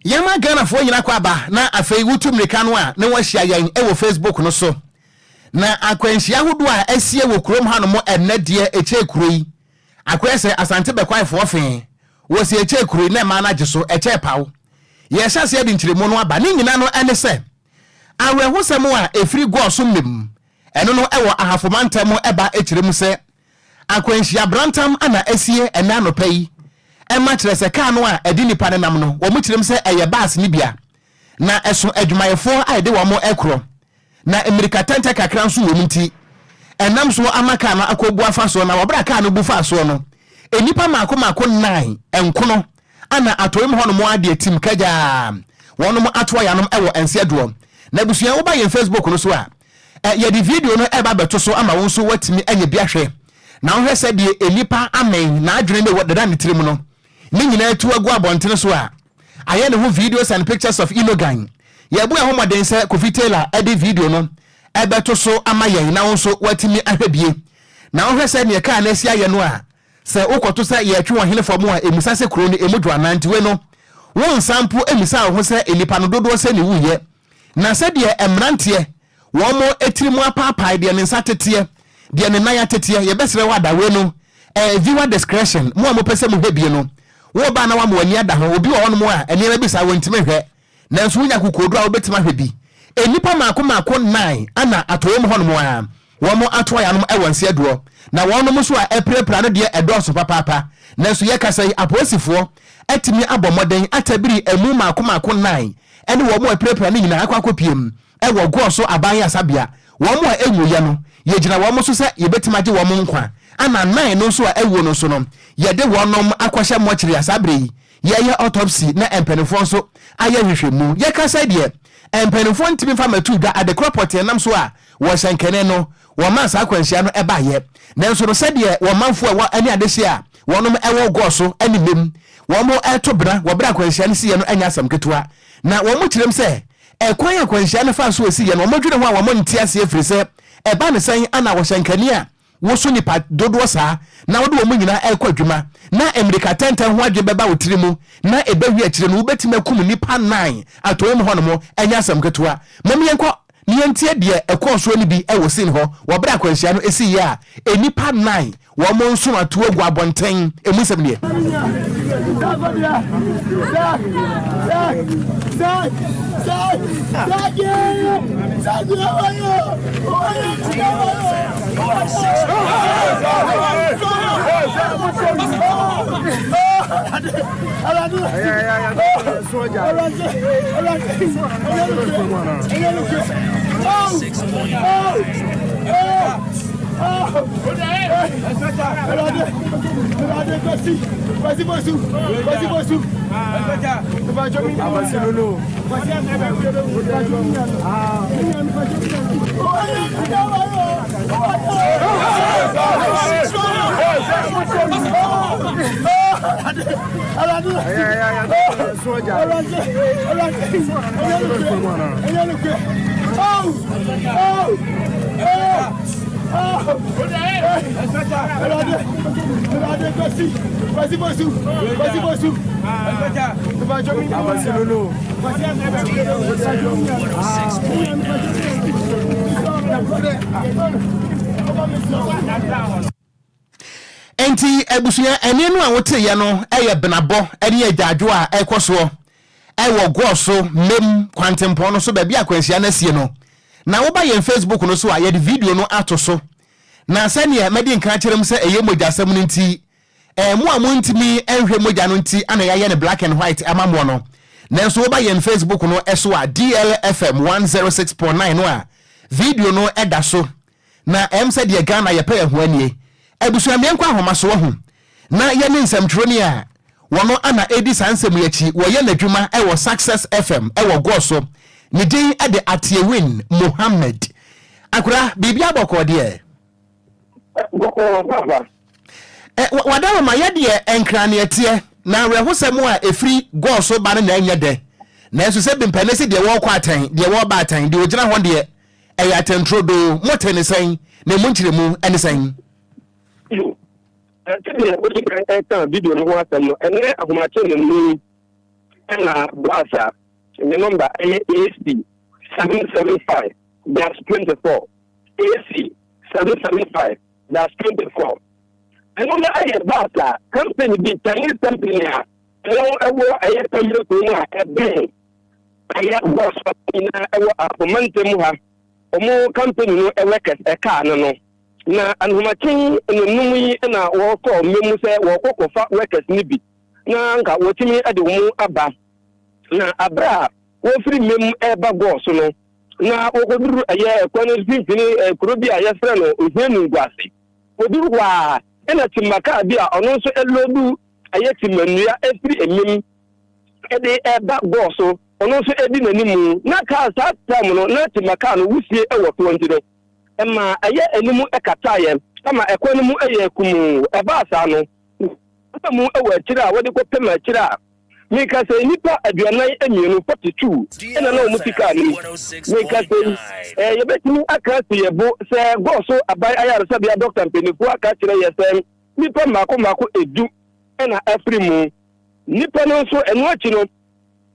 Yɛma Ghanafoɔ nyina kɔ aba na afei wotu mmirika no a na wɔahyia yɛn wɔ Facebook no so. Na akwanhyia ahodoɔ a asie wɔ kurom hanom ɛnnɛ deɛ ɛkyɛɛ kuro yi. Akɔyɛ sɛ Asante Bɛkwaefoɔ fee. Wɔsi ɛkyɛɛ kuro yi na ɛmaa no agye so, ɛkyɛɛ paw. Yɛrehyɛ aseɛ de nkyerɛmu no aba. Ne nyina no ɛne sɛ, awerɛhosɛm a ɛfiri Gɔɔ so mmem, ɛno no ɛwɔ Ahafo mantam ɛba kyerɛ mu sɛ, Akwanhyia brantam na asie ɛnnɛ anɔpa yi. Ɛma kyerɛ sɛ kaa no a ɛde nnipa nenam no, wɔkyerɛm sɛ ɛyɛ bus no bi a na ɛso adwumayɛfoɔ a ɛde wɔn rekorɔ, na mmirika tɛntɛ kakra nso wɔ mu nti, ɛnam so ama kaa no akɔbu afa soɔ. Na wɔ berɛ a kaa no bu faa soɔ no, nnipa mmaako mmaako nnan, nkono, ana atɔeɛ mu hɔnom ara deɛ tim kagyaa wɔnom atoa yanom wɔ nseɛ doɔ. Na abusua, woba yɛn Facebook no so a, Yɛde video no reba abɛto so ama wo nso woatumi anya bi ahwɛ. Na wohwɛ sɛdeɛ nnipa amɛn n'adwene ne deda ne tirim no ne nyinaa tu agu abɔntene so a, ayɛ ne ho videos and pictures of Inogan. Yɛbu yɛn ho mmɔden sɛ Kofi Taylor de video no ɛbɛto so ama yɛn na wo nso woatumi ahwɛ bie. Na wohwɛ sɛdeɛ kaa no asi ayɛ no a, sɛ wokɔto sɛ yɛretwe wɔn hene fam a, ɛmmisa sɛ kuro no ɛmu dwo anaa. Nti wei no, wonsan mpo mmisa wo ho sɛ nnipa no dodoɔ sɛ ne wuyɛ. Na sɛdeɛ mmeranteɛ, wɔn tiri mu apaapae, deɛ ne nsa teteɛ, deɛ ne nan ateteɛ, yɛbɛsrɛ wo ada wei no, ɛyɛ viewer discretion, mo a mopɛ sɛ mohwɛ bie no, woreba na woama w'ani ada ho, obi wɔ hɔnom a nneɛma bi saa wɔntumi nhwɛ, nanso wonya akokoɔduro a wobɛtumi ahwɛ bi. Nnipa mmaako mmaako nnan ana atɔeɛ mu hɔnom a wɔn atoa yanom wɔ nseɛ doɔ, na wɔnom nso a apirapira no deɛ ɛdɔɔso papaapa, nanso yɛkasa yi apolisifoɔ atumi abɔ mmɔden atabiri amu mmaako mmaako nnan ne wɔn a apirapira no nyinaa akɔ akɔpiem wɔ Goɔ so aban ayasabea. Wɔn a ɛnwuiɛ no, yɛgyina wɔn so sɛ yɛbɛtumi agye wɔn nkwa, ɛna nnan no nso a awuo no nso no, yɛde wɔnom akɔhyɛ mɔkyere a saa berɛ yi yɛreyɛ autopsy na mpanimfoɔ nso ayɛ nhwehwɛmu. Yɛkasa yi deɛ, mpanimfoɔ ntumi mfa mmɛto dwa adekorɔ pɔtee nam so a wɔ hyɛnkɛne no wɔmaa saa akwanhyia no baeɛ. Nanso no sɛdeɛ wɔn manfoɔ a ɛwɔ ne adehyeɛ a wɔnom wɔ Goɔ so ne Mem wɔn reto bena wɔ berɛ a akwanhyia no siiɛ no nyɛ asɛm ketewa. Na wɔn kyerɛm sɛ ɛkwan a akwanhyia no faa so siiɛ no wɔn dwene ho a wɔn nte aseɛ firi sɛ ɛba no sɛn ana wɔ hyɛnkani a woso nnipa dodoɔ saa na wode wɔn nyinaa rekɔ adwuma na mmirika tɛntɛn ho adwene bɛba wo tiri mu na ɛbɛwie akyire no wobɛtumi akum nnipa nnan atɔeɛ mu hɔnom ɛnyɛ asɛm ketewa. Mom yɛnkɔ na yɛntie deɛ ɛkɔɔ soɔ no bi wɔ scene hɔ wɔ berɛ a akwanhyia no siiɛ a nnipa nnan wɔn nsono ato agu abɔnten. Ɛmu nsɛm nie. Enti abusua, ɛnne no a woteeɛ no yɛ benabɔ ne agyaadwo a ɛrekɔ soɔ wɔ Goɔ so Mem kwantempɔn no so baabi a akwanhyia no asie no. Na woba yɛn Facebook no so a, yɛde video no ato so. Na sɛdeɛ madi nkan akyerɛ mu sɛ ɛyɛ mogyasɛm no nti, eh, mo a montumi nhwɛ mogya no nti ana yɛayɛ no black and white ama moɔ no. Nanso woba yɛn Facebook no so a, DLFM 106.9 no a, video no da so. Na ɛm sɛ deɛ Ghana yɛpɛ yɛn ho anie. Abusua meɛnkɔ ahoma so wahu na yɛne nsɛmtwerɛni a wɔno ana ɛdi saa nsɛm yi akyi wɔyɛ n'adwuma wɔ Success FM wɔ Goɔ so ne din de Atiewin Mohammed. Akora biribiara bɔkɔɔ deɛ? Bɔkɔɔ papa. Wadaroma yɛ deɛ nkraneɛ teɛ na awerɛhosɛm a ɛfiri Goɔ so ba no na ɛnyɛ dɛ nanso sɛ bi mpɛ ne se deɛ wɔrekɔ atɛn deɛ wɔreba atɛn deɛ ɔgyina hɔ deɛ Ɛyɛ atɛnturodoo. Mote no sɛn, na emu nkyerɛmu ne sɛn? Yo, sɛdeɛ wodi kan kaa video no ho asɛm no, ɛnnɛ ahomakye nnwom yi, Ɛna bus a ne nɔmba ɛyɛ AC 775-24, AC 775-24. Ɛno no ɛyɛ bus a company bi, Chinese company a ɛno ɛwɔ ɛyɛ Pɛmire kurom a ɛbɛn ɛyɛ bus nyinaa ɛwɔ Apomantam ha. Wɔn company no workers ɛkaa no no. Na anohomakye nnɔnnum yi na wɔkɔɔ mmɛ mu sɛ wɔrekɔ kɔfa workers no bi na nka wɔtumi de wɔn aba. Na abere a wɔfiri mmɛ mu reba gɔɔ so no, na wɔkɔduru ɛyɛ kwan no mfimfini kuro bi a yɛfrɛ no Ohianunguase. Wɔduru hɔ a, ɛna timma kaa bi a ɔno nso loodu ɛyɛ timma nnua firi mmɛ mu de reba gɔɔ so, ɔno nso di n'anim. Na kaa saa time no, na timma kaa no wusie wɔ toɔ nti no, ɛma ɛyɛ anim kataeɛ ma ɛkwan no mu yɛɛ kumoo. Ɛbaa saa no, wɔfaa mu wɔ akyire a wɔde kɔpem akyire a meka sɛ nnipa 42, 42, na na wɔte kaa no mu. Meka sɛ yi, yɛbɛtumi aka asi yɛn bo sɛ Gɔso Aban Ayaresabea dɔkta mpanimfoɔ aka akyerɛ yɛn sɛ nnipa mmaako mmaako du na afiri mu. Nnipa no nso, ɛno akyi no,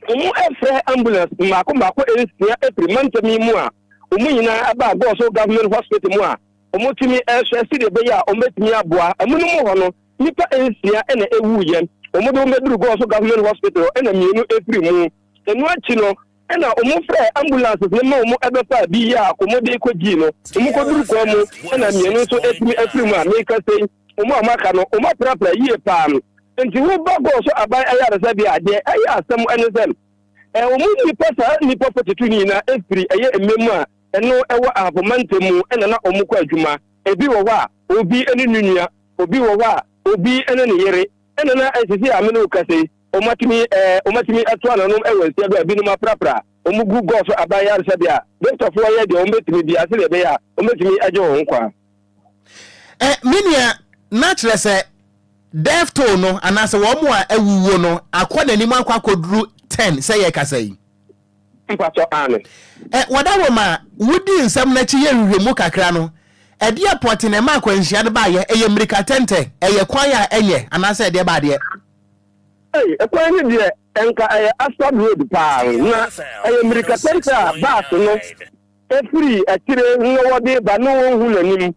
Wɔfrɛɛ ambulance mmaako mmaako nsia firi mantam yi mu a wɔn nyinaa baa Goaso Government Hospital mu a wɔtumi rehwɛ sɛdeɛ ɛbɛyɛ a wɔbɛtumi aboa. Amonom hɔ no, nnipa nsia na ɛwuiɛ. Wɔde wɔn bɛduru Goaso Government Hospital na mmienu firi mu. Ɛno akyi no, ɛna wɔfrɛɛ ambulances no ma wɔbɛfaa bi a wɔde kɔgyii no. Wɔkɔduru kwan mu na mmienu nso atumi afiri mu a merekasa yi, wɔn a wɔaka no, wɔaprapra yie paa. Nti woba gɔɔ so aban ayaresabea a, deɛ ɛyɛ asɛm ne sɛ, wɔn nnipa, saa nnipa 42 no nyinaa firi ɛyɛ mmɛ mu a ɛno ɛwɔ Ahafo mantam mu na na wɔkɔ adwuma. Ebi wɔ hɔ a, obi ne ne nua, obi wɔ hɔ a, obi ne ne yere, ɛna na sisi a me ne wo kasa yi, wɔatumi wɔatumi ato ananom wɔ nsia do a binom aprapra wɔn gu gɔɔ so aban ayaresabea a, dɔktafoɔ yɛ deɛ wɔbɛtumi biara sɛdeɛ ɛbɛyɛ a wɔbɛtumi agye wɔn nkwa. Me nua, na kyerɛ sɛ death toll no anaasɛ wɔn a awuwuo no akɔ n'anim akɔ akɔduru 10 sɛ yɛrekasa yi. Mpakyɛ aane. Ɛ, wɔdawoma, wodii nsɛm no akyi yɛɛ nhwehwɛmu kakra no, ɛdeɛ pɔte na ɛma akwanhyia no baeɛ? Ɛyɛ mmirikatɛntɛ? Ɛyɛ kwan a ɛnyɛ? Anaasɛ ɛdeɛ ba adeɛ? Ei, ɛkwan no deɛ, nka ɛyɛ asphalt road paa, na ɛyɛ mmirikatɛntɛ a bus no firi akyire na wɔde ba na wɔnhu n'anim,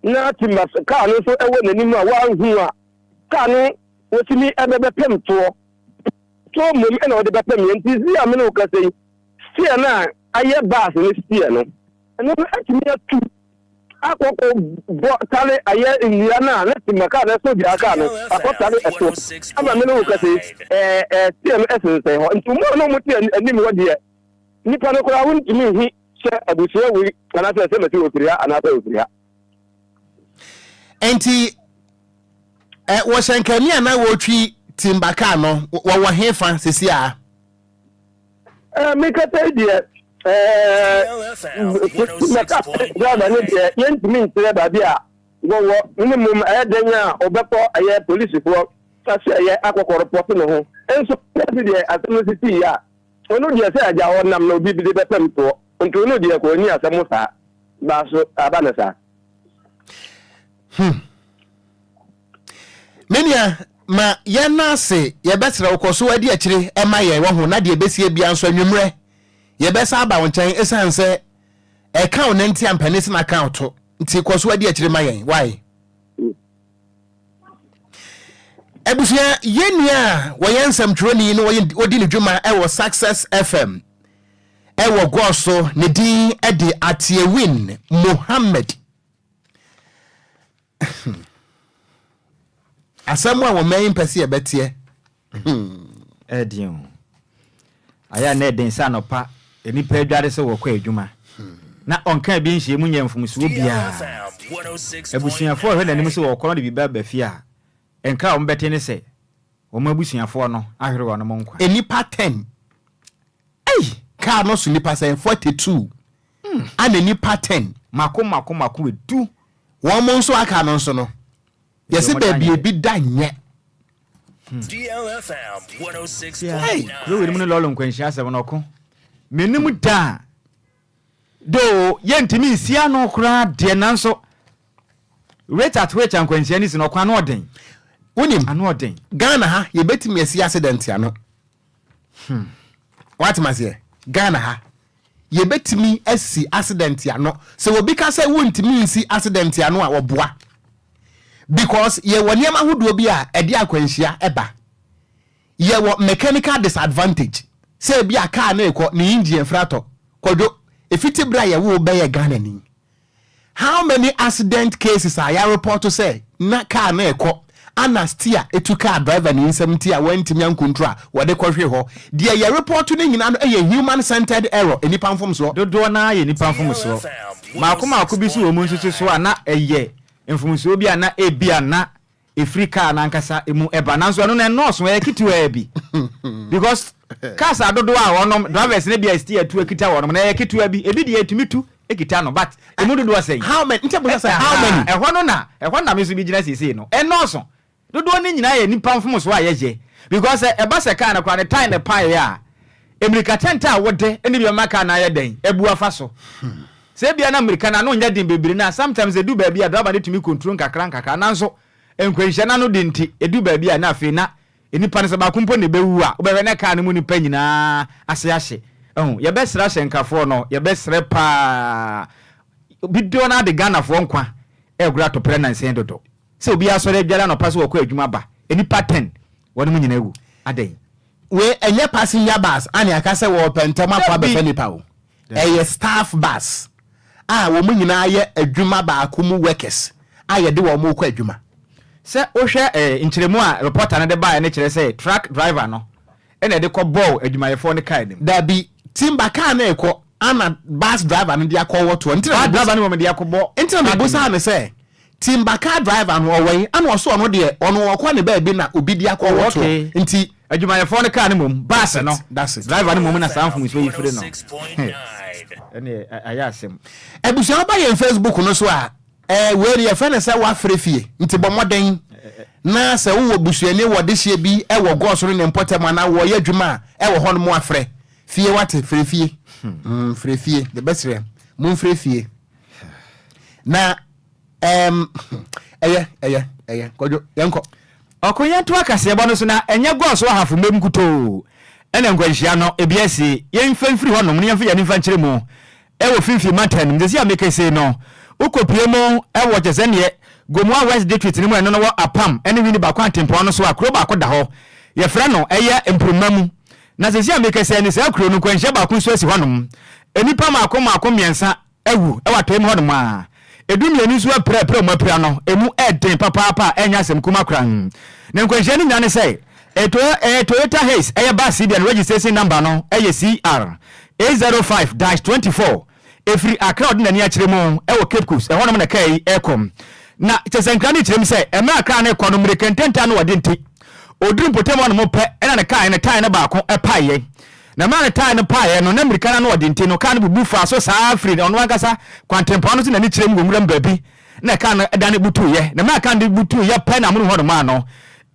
na timba kaa no nso wɔ n'anim a wɔanhu a, kaa no wɔtumi bɛbɛpem toɔ. Toɔ mmom na wɔde bɛpem yɛ. Nti zi a me ne wo kasa yi, steer no a ayɛ bus no steer no, ɛno no atumi atu akɔkɔ bɔ tale ayɛ nnua no a na timba kaa no ɛso gyaa kaa no akɔtale ɛso ama me ne wo kasa yi, ɛɛ ɛɛ steer no ɛsensɛn hɔ. Nti wɔn a na wɔte anim hɔ deɛ, Nnipa no koraa wontumi nhu sɛ abusua wei anaasɛ sɛ mɛsi wɔfiri ha anaasɛ wɔfiri ha. Enti ɛ wɔhyɛ nkani a na wɔretwi timba kaa no wɔwɔ he fa sisi a? Ɛ mekasa yi deɛ ɛɛ timba kaa driver no deɛ yɛntumi nkyerɛ baabi a wɔwɔ ne mmom ɛyɛ dɛn a ɔbɛkɔ ɛyɛ polisifoɔ ase ɛyɛ akɔkɔrɔpɔto ne ho nso deɛ asɛm no sisi yi a Ɔno deɛ sɛ agya ɔnam na obi de bɛpɛm toɔ nti ɔno deɛ kɔ ɔnni asɛm saa baa so aba no saa. Hmm. Me nua ma yɛn nan ase yɛbɛsrɛ wo kɔ so adi akyire ɛma yɛn wɔ ho na deɛ ɛbɛsie bia nso anwummerɛ yɛbɛsa aba wo nkyɛn ɛsiane sɛ ɛka wo nante a mpani sena ka wo to nti kɔ so adi akyire ma yɛn why. Abusua, yɛn nua a wɔyɛ nsɛmtwerɛni na wɔdi ne dwuma wɔ Success FM wɔ Goa so, ne din de Atiewin Mohammed. Asɛm a wɔn yi mpɛ sɛ yɛbɛteɛ. Ɛden o. Ayɛ a na ɛden sɛ anɔpa nnipa adware sɛ wɔkɔ adwuma na ɔnka bi nhyɛ mu nyɛ mfomsoɔ biara. Abusuafoɔ a wɔhwɛ n'anim sɛ wɔkɔ no de biribi aba fie a, nkra a wɔbɛte ne sɛ wɔn abusuafoɔ no ahwere wɔn nkwa. Nnipa 10. Ei! Kaa no so nnipa sɛn? 42. Ana nnipa 10. Mako mako mako du. Wɔn nso aka no nso no. Yɛse baabi ebi da nyɛ. Hey, kuro wei mu ne lɔɔre nkwanhyia asɛm no ɔko. Menim da a do yɛntumi nsi ano koraa deɛ nanso rate at which nkwanhyia no si no ɔko ano ɔden. Wonim, ano ɔden. Ghana ha yɛbɛtumi asi accident ano. Wate maseɛ? Ghana ha yɛbɛtumi asi accident ano. Sɛ obi ka sɛ wontumi nsi accident ano a, wɔboa, because yɛwɔ nneɛma ahodoɔ bi a ɛde akwanhyia ɛba. Yɛwɔ mechanical disadvantage, sɛ ebi a car no ekɔ ne engine efra tɔ. Kɔdwo, efiti bere a yɛwo bɛyɛ Ghana ni, how many accident cases a yɛ report sɛ na car no ekɔ ana steer etu car driver ne nsɛm ti a wɔntumi an control a wɔde kɔhwe hɔ? Deɛ yɛ report no nyinaa no yɛ human centered error, nipa mfomsoɔ. Dodoɔ naa yɛ nipa mfomsoɔ. Maako maako bi so wɔ mu nso so a na ɛyɛ mfomsoɔ bi a na ebi a na efiri kaa n'ankasa emu ɛba, nanso ɛno na ɛnɔɔso, ɛyɛ ketewaa bi, because cars adodoɔ a wɔnom drivers ne bi a steer tu ekita wɔnom na ɛyɛ ketewa bi. Ebi deɛ etumi tu ekita no, but emu dodoɔ sɛn? How many? Nkyɛn bɔ sɛ how many? Ɛhɔ no na ɛhɔ na mi nso bi gyina seesei no, ɛnɔɔso. Dodoɔ ne nyinaa yɛ nipa mfomsoɔ a yɛyɛ, because ɛba sɛ kaa no koraa ne tyre ne paeɛ a, emirika tɛntɛ a wode ɛne bi ɔma kaa no ayɛ dɛn ebu afa so sɛ ebia na mmirika no ano nyɛ den bebree na sometimes edu baabi a driver no tumi control nkakra nkakra, nanso nkwanhyia n'ano de nti edu baabi a na afei na nipa no sɛ baako mpo na ebewu a, wobɛhwɛ ne kaa no mu nipa nyinaa ase ahye. Ɛho yɛbɛsrɛ ahyɛnkafoɔ no, yɛbɛsrɛ paa. Bidoɔ no ade Ghanafoɔ nkwa ɛgoro atɔpɛrɛ nansɛn dodo sɛ obi asɔre adware anɔpa sɛ wɔkɔ adwuma ba, nipa 10 wɔn mu nyinaa wu adɛn? Wei ɛnyɛ passenger bus ani aka sɛ wɔpɛ ntɛm akɔ abɛfɛ nipa o, ɛyɛ staff bus a wɔn nyinaa yɛ adwuma baako mu, workers a yɛde wɔn kɔ adwuma. Sɛ wohwɛ nkyerɛmu a reporter no de baeɛ no, kyerɛ sɛ truck driver no ɛna ɛde kɔ bɔɔl adwumayɛfoɔ no kaa anim. Dabi, timber car no ekɔ ana bus driver no de akɔ wɔtoɔ ntina. Bus driver no wɔn de akɔbɔ. Ntina mi busa ne sɛ timber car driver no ɔwɔ yi ana ɔso ɔno deɛ ɔno ɔkɔ ne baabi na obi de akɔ wɔtoɔ nti. Adwumayɛfoɔ no kaa no mom, bus no That's it. driver no mom na saa mfomsoɔ yi firi no. Ɛne ayɛ asɛm. Abusua ba yɛn Facebook no so a, wei no yɛfrɛ no sɛ wafrɛ fie, nti bɔ mmɔden na sɛ wowɔ busuani wɔ dehyeɛ bi ɛwɔ gɔɔso no ne mpɔtam anaa wɔyɛ adwuma a ɛwɔ hɔ no mo afrɛ fie. Wate? Frɛ fie. Frɛ fie de bɛsrɛ momfrɛ fie na ɛyɛ Kɔdwo, yɛnkɔ. Ɔko yɛnto akaseɛbɔ no so na ɛnyɛ gɔɔso ahafo mmam nkutoo ɛna nkwanhyia no ebi asi. Yɛmfa mfiri hɔnom na yɛmfa yɛne mfa nkyerɛ mu ɛwɔ Finfin mantam no mu. Sɛsi a mekɛsei no, wokɔpie mu ɛwɔ kyɛ sɛ neɛ Gomoa West District no mu, ɛno no wɔ Apam ɛne Winneba kwantempɔn no so a, kuro baako da hɔ yɛfrɛ no ɛyɛ Mproma mu. Na sɛsi a mekɛsei ne saa kuro no, nkwanhyia baako nso asi hɔnom. Nnipa maako maako mmiɛnsa awu ɛwɔ atɔeɛ mu hɔnom a 12 nso apirapira mu. Apira no emu ɛden papaapa a ɛnyɛ asɛm kuma koraa. Na nkwanhyia no nyinaa ne sɛ ɛyɛ Toyota Hiace, ɛyɛ bus bi a no registration number no ɛyɛ CR 805-24. Ɛfiri Accra ɔde n'ani akyerɛ mu ɛwɔ Cape Coast ɛhɔnom na kaa yi ɛkɔ. Na kyɛ sɛ nkra no kyerɛ mu sɛ ɛmɛ Accra no kɔ no, mmirika ntɛntɛn no wɔde nti ɔduru mpɔtam hɔnom pɛ ɛna ne kaa ne tyre no baako ɛpaeɛ. Na mmerɛ ne tyre no paeɛ no na mmirika no ano ɔde nti no, kaa no bubu faa so saa firi ɔno ankasa kwantempɔn no so n'ani kyerɛ mu wɔ nwuram baabi na kaa no dane butuiɛ. Na mmerɛ kaa no de butuiɛ pɛ na amonom hɔnom a no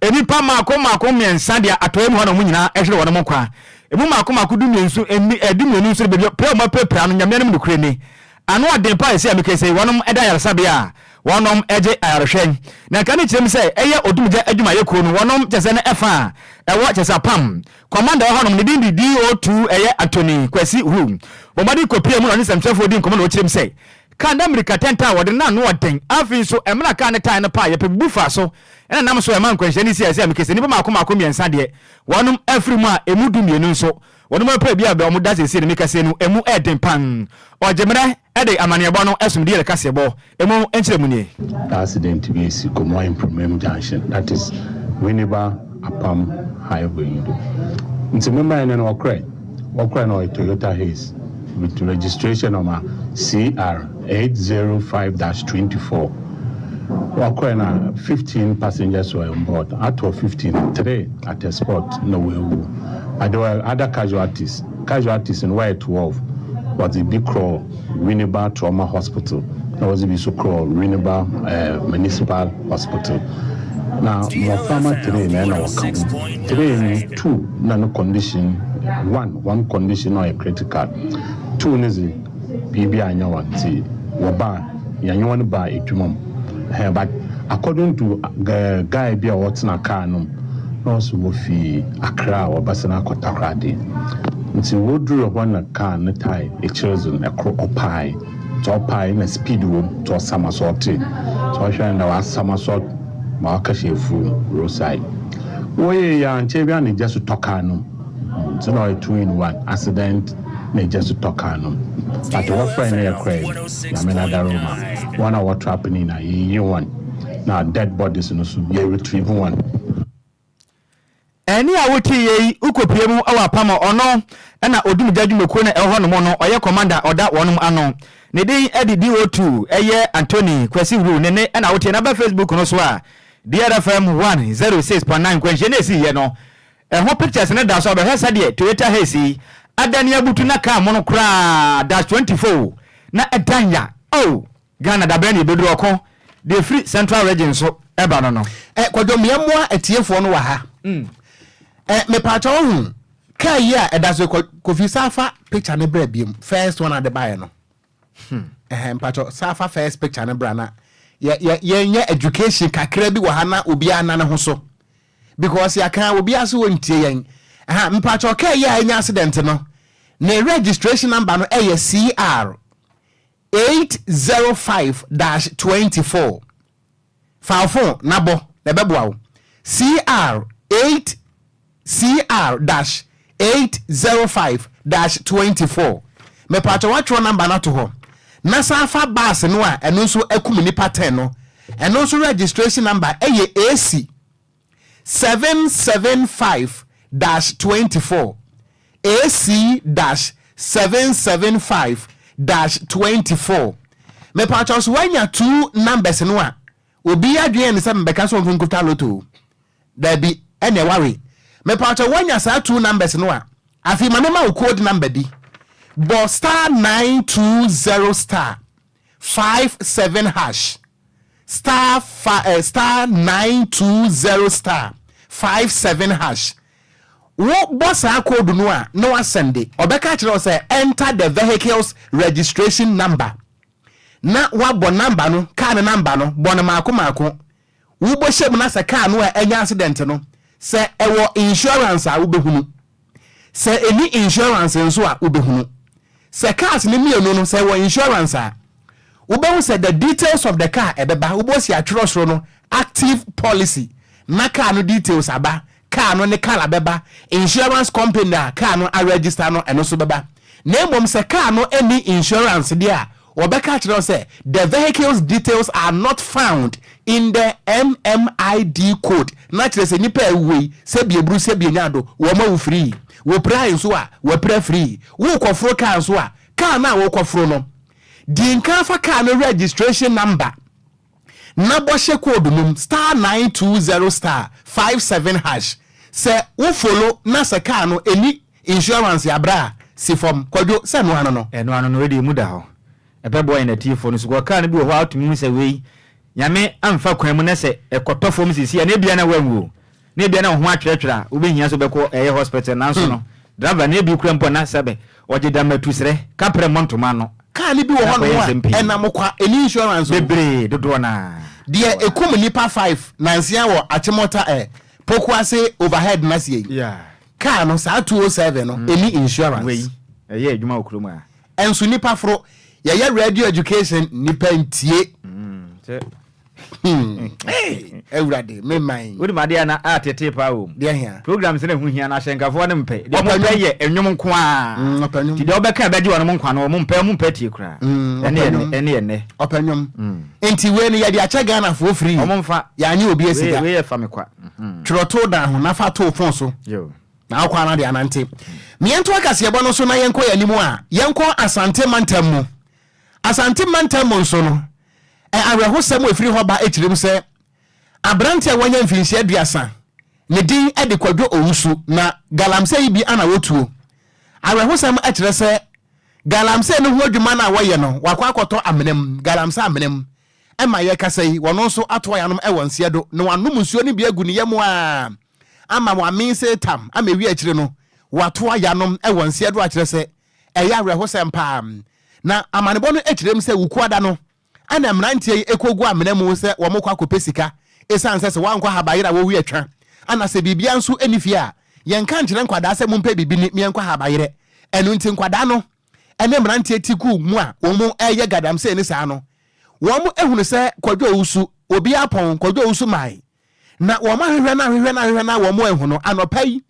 nnipa mmaako mmaako mmiɛnsa deɛ atɔeɛ mu hɔnom nyinaa ɛhwere wɔn nkwa. Emu mmaako mmaako 12 12 nso de baabi pɛ wɔn apirapira no. Nyame anim nokorɛ ni, ano ɔden pa. Ɛsɛ a mekɛ sɛ wɔnom ɛda ayaresabea a wɔnom ɛgye ayarehwɛ. Na nka ne kyerɛ mu sɛ ɛyɛ odumgya adwumayɛkuo no wɔnom kyɛ sɛ no ɛfa a ɛwɔ kyɛ sɛ Apam commander wɔ hɔnom, ne din de DO2 ɛyɛ Anthony Kwasi Hu. Wɔmɔde kɔpie mu na ɔne nsɛmtwerɛfoɔ di nkɔmmɔ na ɔkyerɛ mu sɛ kaa na mmirika tɛntɛn a wɔde no ano ɔden. Afei nso mmerɛ kaa ne tyre no paa yɛpɛ bubu faa so ɛna nam so ɛma nkwanhyia no si. Ɛsɛ a mekɛ sɛ nnipa maako maako mmiɛnsa deɛ wɔnom afiri mu a emu 12 nso wɔnom apɛ bi a wɔn da sɛsie no mekɛseɛ no emu ɛden pan. Ɔgye mmerɛ ɛde amanneɛbɔ no ɛsom de yɛrɛ kaseɛbɔ emu nkyerɛ mu nie. Accident bi esi Gomoa Mpromem Junction, that is Winneba Apam Highway yi do. Nti memae no no wɔkorɛ no ɔyɛ Toyota Hiace with registration number CR 805-24. Wɔkorɛ na 15 passengers were on board. Out of 15, three at the spot na wɔawu, but there were other casualties. Casualties no wɔyɛ 12. Wɔdze bi korɔ Winneba Trauma Hospital na wɔdze bi nso korɔ Winneba Municipal Hospital. Na mmɔframma three na ɛna wɔka ho. Three no, two na no condition, one condition na ɔyɛ critical, two no dze biribi anyɛ wɔn nti wɔba yɛnyɛ wɔn ba edwuma mu. But according to guy bi a ɔtena car no mu. Na ɔse wofi Accra a wɔbɛsan akɔ Takoradi. Ntsi wodur hɔ na kaar ne tae ekyir dze no kor ɔpae. Ntsi ɔpae na speed wɔ mu ntsi ɔsamasɔɔtee. Ntsi ɔhwɛ no na ɔasamasɔɔt ma ɔakɛhyɛ efuw mu, roadside. Wɔyɛe yi ara nkyɛ bi a na gya so tɔ kaar no mu. Ntsi na ɔyɛ two in one accident na gya so tɔ kaar no mu. But wɔfrɛe na yɛkɔe no, Nyame n'adaroma, hɔn a wɔtrap no nyina yeeyi hɔn na dead bodies no so yɛ retrieve hɔn. Ɛnne a woteeɛ yi wokɔpue mu wɔ apam a ɔno na odumgya dwumakuo no a ɛwɔ hɔnom no ɔyɛ commander a ɔda wɔnom ano. Ne din de DO2 ɛyɛ Anthony Kwasi Wuru ne nne na woteɛ no aba Facebook no so a DRFM 106.9 nkwanhyia no a ɛsiiɛ no ɛho pictures no da so a bɛhwɛ sɛdeɛ Toyota Hiace yi adane abutu na car mono koraa dash 24 na ɛdan ya oh Ghana dabɛn na yɛbɛduru ɔko deɛ ɛfiri central region so ɛba no no. Eh, Kwadwo mmea mmoa atiefoɔ no wɔ ha. Mm. Eh, mepaakyɛ wo ho kaa yi a ɛda so Kofi Safa picture ne brɛ biom first one ade baeɛ no. Hmm. Eh, mpakyɛ Safa first picture ne bra na yɛ yɛ yɛnyɛ education kakra bi wɔ ha na obiara na ne ho so. Because yɛaka obiara so wɔntie yɛn. Aha, mpakyɛ kaa yi a ɛnya accident no ne registration number no ɛyɛ CR 805 dash 24 Fa wo fon na bɔ na ɛbɛboa wo. CR 8 CR dash 805 dash 24 Mepatwɔ woatwerɛ number no ato hɔ na san fa bus no a ɛno nso akum nnipa 10 no ɛno nso registration number ɛyɛ AC 775 dash 24 AC dash 775 dash 24 Mepatwɔ so woanya two numbers no a obi adwene yɛ ne sɛ mebɛka sɛ ɔmfa nkuta lotto o daabi ɛne ɛware mepatwɔ woanya saa two numbers no a afei ma mema wo code number bi bɔ star 920 star 57 hash star fa eh, star 920 star 57 hash wo bɔ saa code no a na wasɛnde ɔbɛka kyerɛ wo sɛ enter the vehicle's registration number na wabɔ number no car no number no bɔ no maako maako wobɔ hyɛ mu na sɛ car no a ɛnya accident no sɛ ɛwɔ insurance a wobɛhunu sɛ ɛni insurance nso a wobɛhunu sɛ cars no mmienu no sɛ ɛwɔ insurance a wobɛhu sɛ the details of the car ɛbɛba wobɔ si atwerɛ soro no active policy na car no details aba car no ne car bɛba insurance company a car no aregister no ɛno nso bɛba na mmom sɛ car no ani insurance deɛ a wɔbɛka kyerɛ wo sɛ the vehicle's details are not found in the MMID code na kyerɛ sɛ nipa a ɛwuo yi sɛ bieburu sɛ bienya do wɔn awu free wɔpira nso a wɔapira free wokɔforo car nso a car no a wokɔforo no di nkan fa car no registration number na bɔhyɛ code no mu star 920 star 57 hash sɛ wo follow na sɛ car no ɛni insurance abrɛ a si fam Kwadwo sɛ ɛno ano no. Ɛno ano no wei deɛ emu da hɔ ɛbɛboa yɛn atiefoɔ no so kɔ car no bi wɔ hɔ a wotumi hu sɛ wei Nyame amfa kwan mu na sɛ ɛkɔtɔ fam seesei a na ebia na woanwu o na ebia na wo ho atwerɛtwerɛ a wobɛhia sɛ wobɛkɔ ɛyɛ hospital nanso no driver no ebi kura mpo a na sɛbɛ ɔgye damatu serɛ kaprɛ mmɔ ntoma ano Car no bi wɔ na hɔnom akɔyɛ a nsɛm pii. ɛnam kwa, ɛnni insurance o. Bebree, dodoɔ no ara. Deɛ ɛkum nnipa five nansia wɔ Achimota eh, Pokuase overhead no aseɛ yi, Yeah. car no saa 207 no ɛnni insurance. Wei, ɛyɛ adwuma wɔ kurom ha. Ɛnso nnipa foro, yɛyɛ radio education nnipa ntie. Sɛ. Hmm. Hey, Awurade, me man. Wonim adeɛ a na atetee paa wɔ mu. Deɛ hia. Programs na ɛho hia no ahyɛnkafoɔ no mpɛ. Deɛ wɔn pɛ yɛ nnwom nko ara. Ɔpɛ nnwom. Nti deɛ wɔbɛka a ɛbɛgye wɔn nkwa no wɔn mpɛ wɔn mpɛ tie koraa. Ɛne ɔpɛ nnwom. Ɛne ɛnɛ. Ɔpɛ nnwom. Nti wei no yɛde akyɛ Ghanafoɔ free. Wɔn mfa. Yɛanye obi asika. Wei yɛ fa me kwa. Twerɛ to dan ho na fa to phone so. Yo. Na wokɔ ara de anante. Meɛnto akaseɛbɔ no so na yɛnkɔ yɛn anim a, yɛnkɔ Asante mantam mu. Asante mantam mu nso no, ɛ awerɛhosɛm a ɛfiri hɔ ba kyerɛ mu sɛ aberante a wanya mfinhyia 30, ne din de Kwadwo Owusu, na galamsey yi bi ana wɔtuo. Awerɛhosɛm kyerɛ sɛ galamsey no ho adwuma no a wɔyɛ no, wakɔ akɔtɔ amena mu, galamsey amena mu. Ɛma yɛkasa yi, wɔno nso atoa yanom wɔ nseɛ do na wanom nsuo no bi agu ne yam a ama wamee sɛ tam ama ɛwie akyire no, watoa yanom wɔ nseɛ do akyerɛ sɛ Ɛyɛ awerɛhosɛm paa. Na amanebɔ no kyerɛ mu sɛ Wukuada no na mmeranteɛ yi kɔgu amena mu sɛ wɔrekɔ akɔpɛ sika ɛsiane sɛ sɛ wɔankɔ habayere a wɔwe atwa. Ana sɛ biribiara nso nni fie a, yɛnka nkyerɛ nkwadaa sɛ mompɛ biribi ni meɛnkɔ ha abayerɛ. Ɛno nti nkwadaa no ne mmeranteɛ ti guu mu a wɔn reyɛ galamsey ne saa no, wɔn ahunu sɛ Kwadwo Owusu, obiara pɔn Kwadwo Owusu mae. Na wɔn ahwehwɛ no ahwehwɛ no ahwehwɛ no a wɔn anhu no, anɔpa yi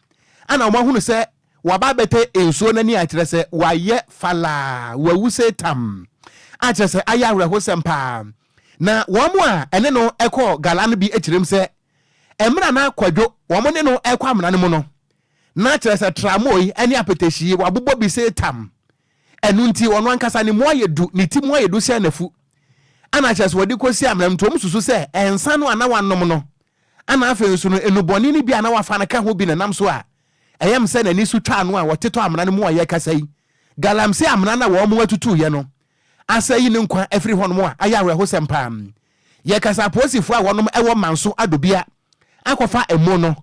ana wɔn ahunu sɛ waba abɛtɛ nsuo no ani a kyerɛ sɛ wayɛ falaa, wawu sɛ tam, a kyerɛ sɛ ayɛ awerɛhosɛm paa. Na wɔn a ɛne no kɔɔ gala no bi kyerɛm sɛ mmerɛ na Kwadwo wɔn ne no kɔ amena no mu no, na kyerɛ sɛ tramoi ne apetahyi wabobɔ bi sɛ tam. Ɛno nti ɔno ankasa ne mu ayɛ du, ne ti mu ayɛ du sɛ n'afu. Ana kyerɛ sɛ wɔde kɔsi amena mu nti wɔn susu sɛ nsa no a na wanom no, ana afei nso no nnubɔne no bi a na wafa no ka ho bi na nam so a ɛyɛ m sɛ n'ani so twa ano a wɔtetɔ amena no mu a yɛrekasa yi. Galamsey amena no a wɔn atutuiɛ no asa yi ne nkwa afiri hɔnom a ayɛ awerɛhosɛm paa. Yɛkasa apolisifoɔ a wɔnom wɔ Manso Adobia akɔfa ɛmo no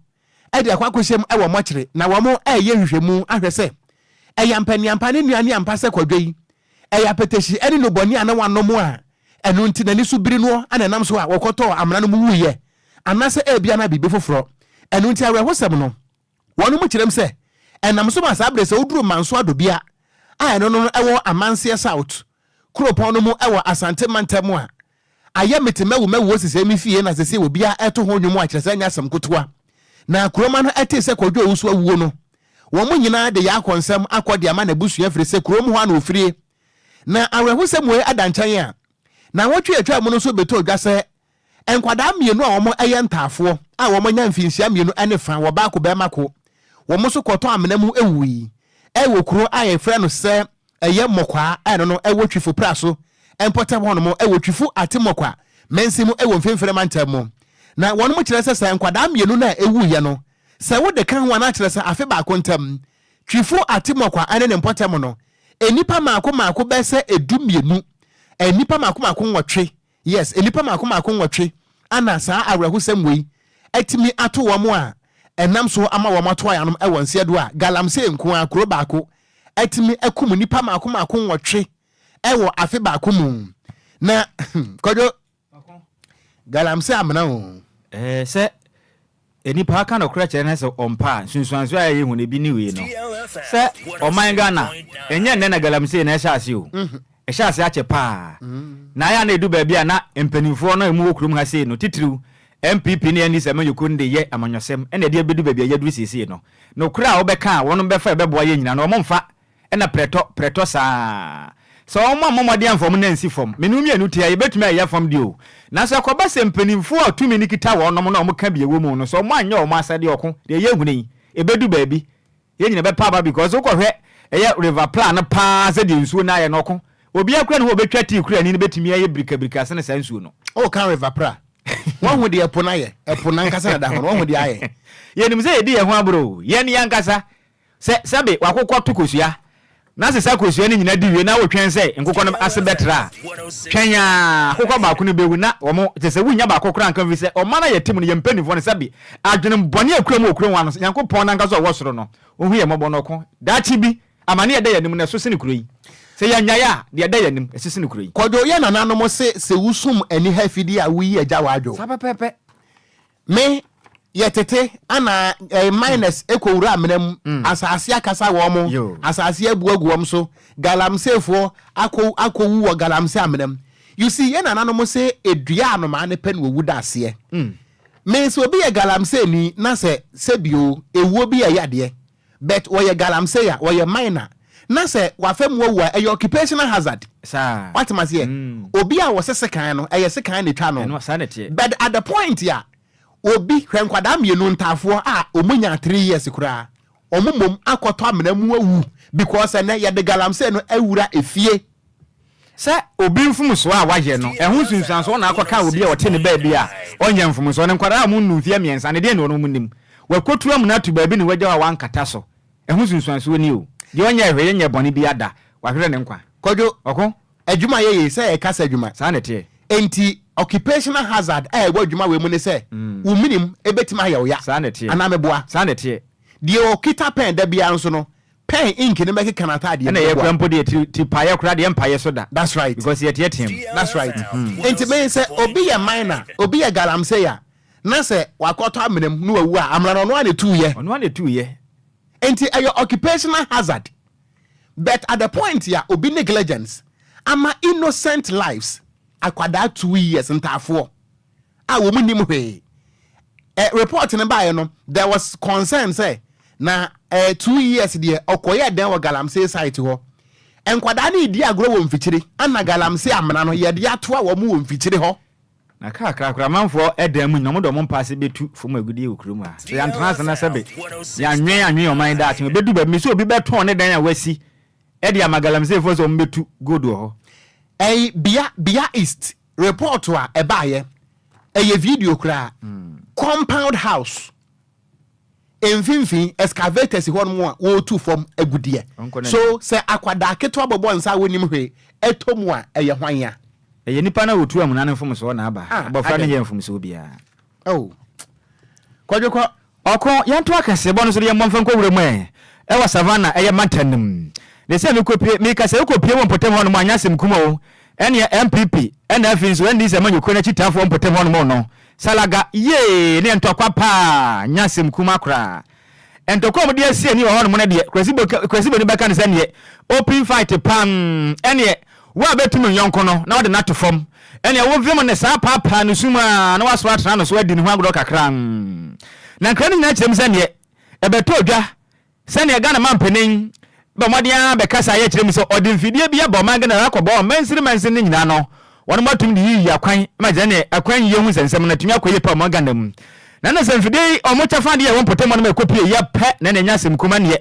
de akɔ akɔhyɛ mu wɔ mɔkyere na wɔn reyɛ nhwehwɛmu ahwɛ sɛ ɛyɛ ampaniampa ne nua ne ampa sɛ Kwadwo yi ɛyɛ apɛtɛhyi ne nnubɔne a na wanom a ɛno nti n'ani so biri noɔ na ɛnam so a wɔkɔtɔɔ amena no mu wuiɛ anaasɛ ebia na biribi foforɔ. Ɛno nti awerɛhosɛm no wɔnom kyerɛm sɛ ɛnam so ma saa berɛ sɛ woduru Manso Adobia a ɛno no ɛwɔ Amanseɛ South kuropɔn no mu wɔ Asante mantam a ayɛ mete mawu mawu wɔ sesei me fie na sesei obiara ɛto ho nnwom a kyerɛ sɛ ɛnyɛ asɛm kotoa. Na kuroma no ɛtee sɛ Kwadwo Owusu awuo no, wɔn nyinaa de yɛ akɔ nsɛm akɔ de ama n'abusua firi sɛ kurom hɔ a na ofirie. Na awerɛhosɛm wei ada nkyɛn a, naawɔtwe a atwaa mu no nso bɛtɔɔ dwa sɛ nkwadaa mmienu a wɔn yɛ ntaafoɔ a wɔn anya mfinhyia mmienu ne fa wɔ baako bɛrima ko, wɔn nso kɔtɔɔ amena mu wuui wɔ kuro a yɛfrɛ no sɛ ɛyɛ Mɔkwaa a ɛno no ɛwɔ Twifo Praso mpɔtam hɔnom wɔ Twifo Ate Mɔkwa mansin mu wɔ Mfimfini Mantam mu. Na wɔnom kyerɛ sɛ sɛ nkwadaa mmienu no a ɛwuiɛ no sɛ wode ka ho a na kyerɛ sɛ afe baako ntam Twifo Ate Mɔkwa ne ne mpɔtam no nnipa mmaako mmaako bɛyɛ sɛ 12, nnipa mmaako mmaako nwɔtwe Yes, nnipa mmaako mmaako nwɔtwe ana saa awerɛhosɛm wei atumi ato wɔn a ɛnam so ama wɔn ato ayanom wɔ nseɛ do a galamsey nko ara kuro baako atumi akum nnipa mmaako mmaako nwɔtwe wɔ afe baako mu. Na Kwadwo, galamsey amena o. Ɛɛ sɛ nnipa aka nokorɛ kyerɛ no sɛ ɔmpa a, nsunsuansoɔ a ɛyɛ hu no ebi ne wei no. Sɛ ɔman Ghana, ɛnyɛ nnɛ na galamsey no ɛhyɛ ase o. Ɛhyɛ ase akyɛ paa. Na ayɛ a na ɛdu baabi a na mpanimfoɔ no a ɛmu wɔ kurom ha sei no, titiriw NPP ne NDC amanyɔkuo no de yɛ amanyɔsɛm na ɛde abɛdu baabi a yɛaduru seesei no. Nokorɛ a wobɛka a wɔnom bɛfa a ɛbɛboa yɛn nyinaa no, wɔmfa. Ɛna prɛtɔ, prɛtɔ saa. Sɛ wɔn ammɔ mmɔden amfa wɔn nan ansi fam, me ne wo mmienu te ha, yɛbɛtumi ayɛ fam deɛ o. Nanso ɛkɔba sɛ mpanimfoɔ a tumi no kita wɔnom na wɔka bi ɛwɔ mu no, sɛ wɔn anyɛ wɔn asɛdeɛ ɔko, deɛ yɛhunu yi, ɛbɛdu baabi, yɛn nyina bɛpa aba because wokɔhwɛ ɛyɛ river plan no paa sɛdeɛ nsuo no ayɛ no ɔko, obiara kura ne ho a ɔbɛtwa tii kurani no bɛtumi ayɛ birikabirika sene saa nsuo no. Woka river pra, woahu deɛ ɛpo no ayɛ, ɛpo no ankasa na ɛda hɔ no, woahu deɛ ayɛ. Yɛnim sɛ yɛdi yɛn ho aborɔ o, yɛn yɛn ankasa Sɛ sɛbe w'akokɔ to kosua, na sesa kosua no nyina di wie na wotwɛn sɛ nkokɔ no ase bɛtra a, twɛn ara, akokɔ baako no bɛwu na wɔn, kyerɛ sɛ wonnya baako koraa nka mfiri sɛ ɔman a yɛte mu no, yɛn mpanimfoɔ no, sɛbe adwene bɔne a ɛkura mu wɔ kurom ha no, Nyankopɔn no ankasa a ɔwɔ soro no, ɔhu yɛn mmɔbɔ na ɔko. Daakye bi, amane a ɛda yɛn anim no, ɛso sene kuro yi. Sɛ yɛannyae a, deɛ ɛda yɛn anim, ɛso sene kuro yi. Kwadwo, yɛn nananom se sɛ wosum aniha afidie a woyi agya w'adwo. Saa pɛpɛɛpɛ. Me, yɛ tete ana eh, miners ekɔ wura amena mu, asase akasa wɔn mo, asase abu agu wɔn so, galamseyfoɔ akɔ akɔwu wɔ galamsey amena mu. You see, yɛn nananom se edua anomaa ne pɛ na owu da aseɛ. Me sɛ obi yɛ galamsey ni na sɛ sɛbio ewuo bi yɛ yadeɛ, but wɔyɛ galamsey a, wɔyɛ miner, na sɛ wafa mu awu a, ɛyɛ occupational hazard. Saa. Wate ma seɛ? Obi a wɔse sekan no, ɛyɛ sekan na etwa no. Ɛno, saa na ɛteɛ. But at the point a, obi, hwɛ nkwadaa mmienu ntaafoɔ a wɔn nyaa 3 years koraa, wɔn mmom akɔtɔ amena mu awu because ɛnɛ yɛde galamsey no awura efie. Sɛ obi mfomsoɔ a wayɛ no, ɛho nsunsuansoɔ na akɔka obi a ɔte ne baabi a ɔnyɛ mfomsoɔ no. Nkwadaa a wɔnnuu mfeɛ 3 no, deɛn na wɔn nim? Wakɔtu amena ato baabi na wagya hɔ a wankata so. Ɛho nsunsuansoɔ ni o. Deɛ ɔnyɛɛ hwee nyɛɛ bɔne biara da, wahwere ne nkwa. Kwadwo, Ɔko. adwuma a yɛyɛ yi, sɛ yɛ kasa adwuma. Saa na ɛteɛ. Enti occupational hazard a ɛwɔ adwuma wei mu ne sɛ, wo menim bɛtumi ayɛ wo ya. Saa na ɛteɛ. Anaa meboa? Saa na ɛteɛ. Deɛ ɔkita pɛn da biara nso no, pɛn ink no bɛkeka n'ataadeɛ mu. Ɛna yɛ kura mpo deɛ ti ti paeɛ koraa deɛ mpaeɛ so da. That's right. Because yɛteatea mu. That's right. Enti me sɛ obi yɛ miner, obi yɛ galamsey a, Na sɛ wakɔtɔ amena mu na wawu a, amena no ɔno ara na ɛtuiɛ. Ɔno ara na ɛtuiɛ. Nti ɛyɛ occupational hazard. But at the point a obi negligence ama innocent lives, akwadaa 2 years, ntaafoɔ a wɔn nim hwee. Report no baeɛ no, there was concern sɛ na 2 years deɛ, ɔkɔyɛ dɛn wɔ galamsey site hɔ? Nkwadaa no redi agorɔ wɔ mfikyire, ana galamsey amena no yɛde atoa wɔn wɔ mfikyire hɔ. Na kaa korakora amanfoɔ ɛdan mu nyina ɔmo de ɔmo mpaase bɛtu fam agudie wɔ kurom ha. Sɛ yɛantena ase na sɛbe yɛanwɛn anwɛn ɔman daakye, ɛbɛdu baabi sɛ obi bɛtɔn ne dan a wasi ɛde ama galamseyfoɔ sɛ ɔmo bɛtu gold wɔ hɔ. Ɛyi Bia East report a ɛbaayɛ, ɛyɛ video koraa. Compound house mfimfini, excavators hɔ nom a wɔretu fam agudeɛ. So sɛ akwadaa ketewa bɔbɔ nsa a wɔnim hwee ɛtɔ mu a, ɛyɛ hwan a? Ɛyɛ nipa na wɔtu amuna no mfomsoɔ na aba. Abɔfra no yɛ mfomsoɔ biara. Oh, Kwadwo kɔ. Ɔko yɛnto akɛseɛbɔ no so de yɛmmɔ mfa nkɔ wura mu ɛ ɛwɔ Savannah, ɛyɛ mantam no mu ne sɛ mekɔpie meka sɛ wokɔpie wɔ mpɔtam hɔ nom anyɛ asɛm kum o. Ɛneɛ NPP ɛna afei nso NDC amanyɔkuo no akyitaafoɔ mpɔtam hɔ nom no salaga yee ne ntɔkwa paa, nyɛ asɛm kum akoraa. Ntɔkwa a wɔde asi ani wɔ hɔ nom no deɛ, Kwasi Boni bɛka no sɛ neɛ open fight pam. Ɛneɛ wo a bɛtum nyɔnko no na wɔde no ato fam, ɛneɛ wo vim ne saa paapaa no sum a na wasoro atena no so adi ne ho agorɔ kakra. Na nkra no nyinaa kyerɛ mu sɛ neɛ ɛbɛtɔ dwa sɛneɛ Ghana mampanin bɔ mmɔden ara bɛkasa yɛ kyerɛ mu sɛ ɔde mfidie bi abɔ ɔman Ghana akɔbɔ ɔmansini mansini no nyinaa no, wɔn atum de yiyi akwan ma gyina ne akwan yie ho nsɛnsɛm no atumi akɔ yie pa ɔman Ghana mu. Na sɛ mfidie yi ɔmo kyɛfa deɛ ɛwɔ mpɔtam hɔ no ma ɛkɔpie yɛ pɛ na ɛnya asɛm kuma neɛ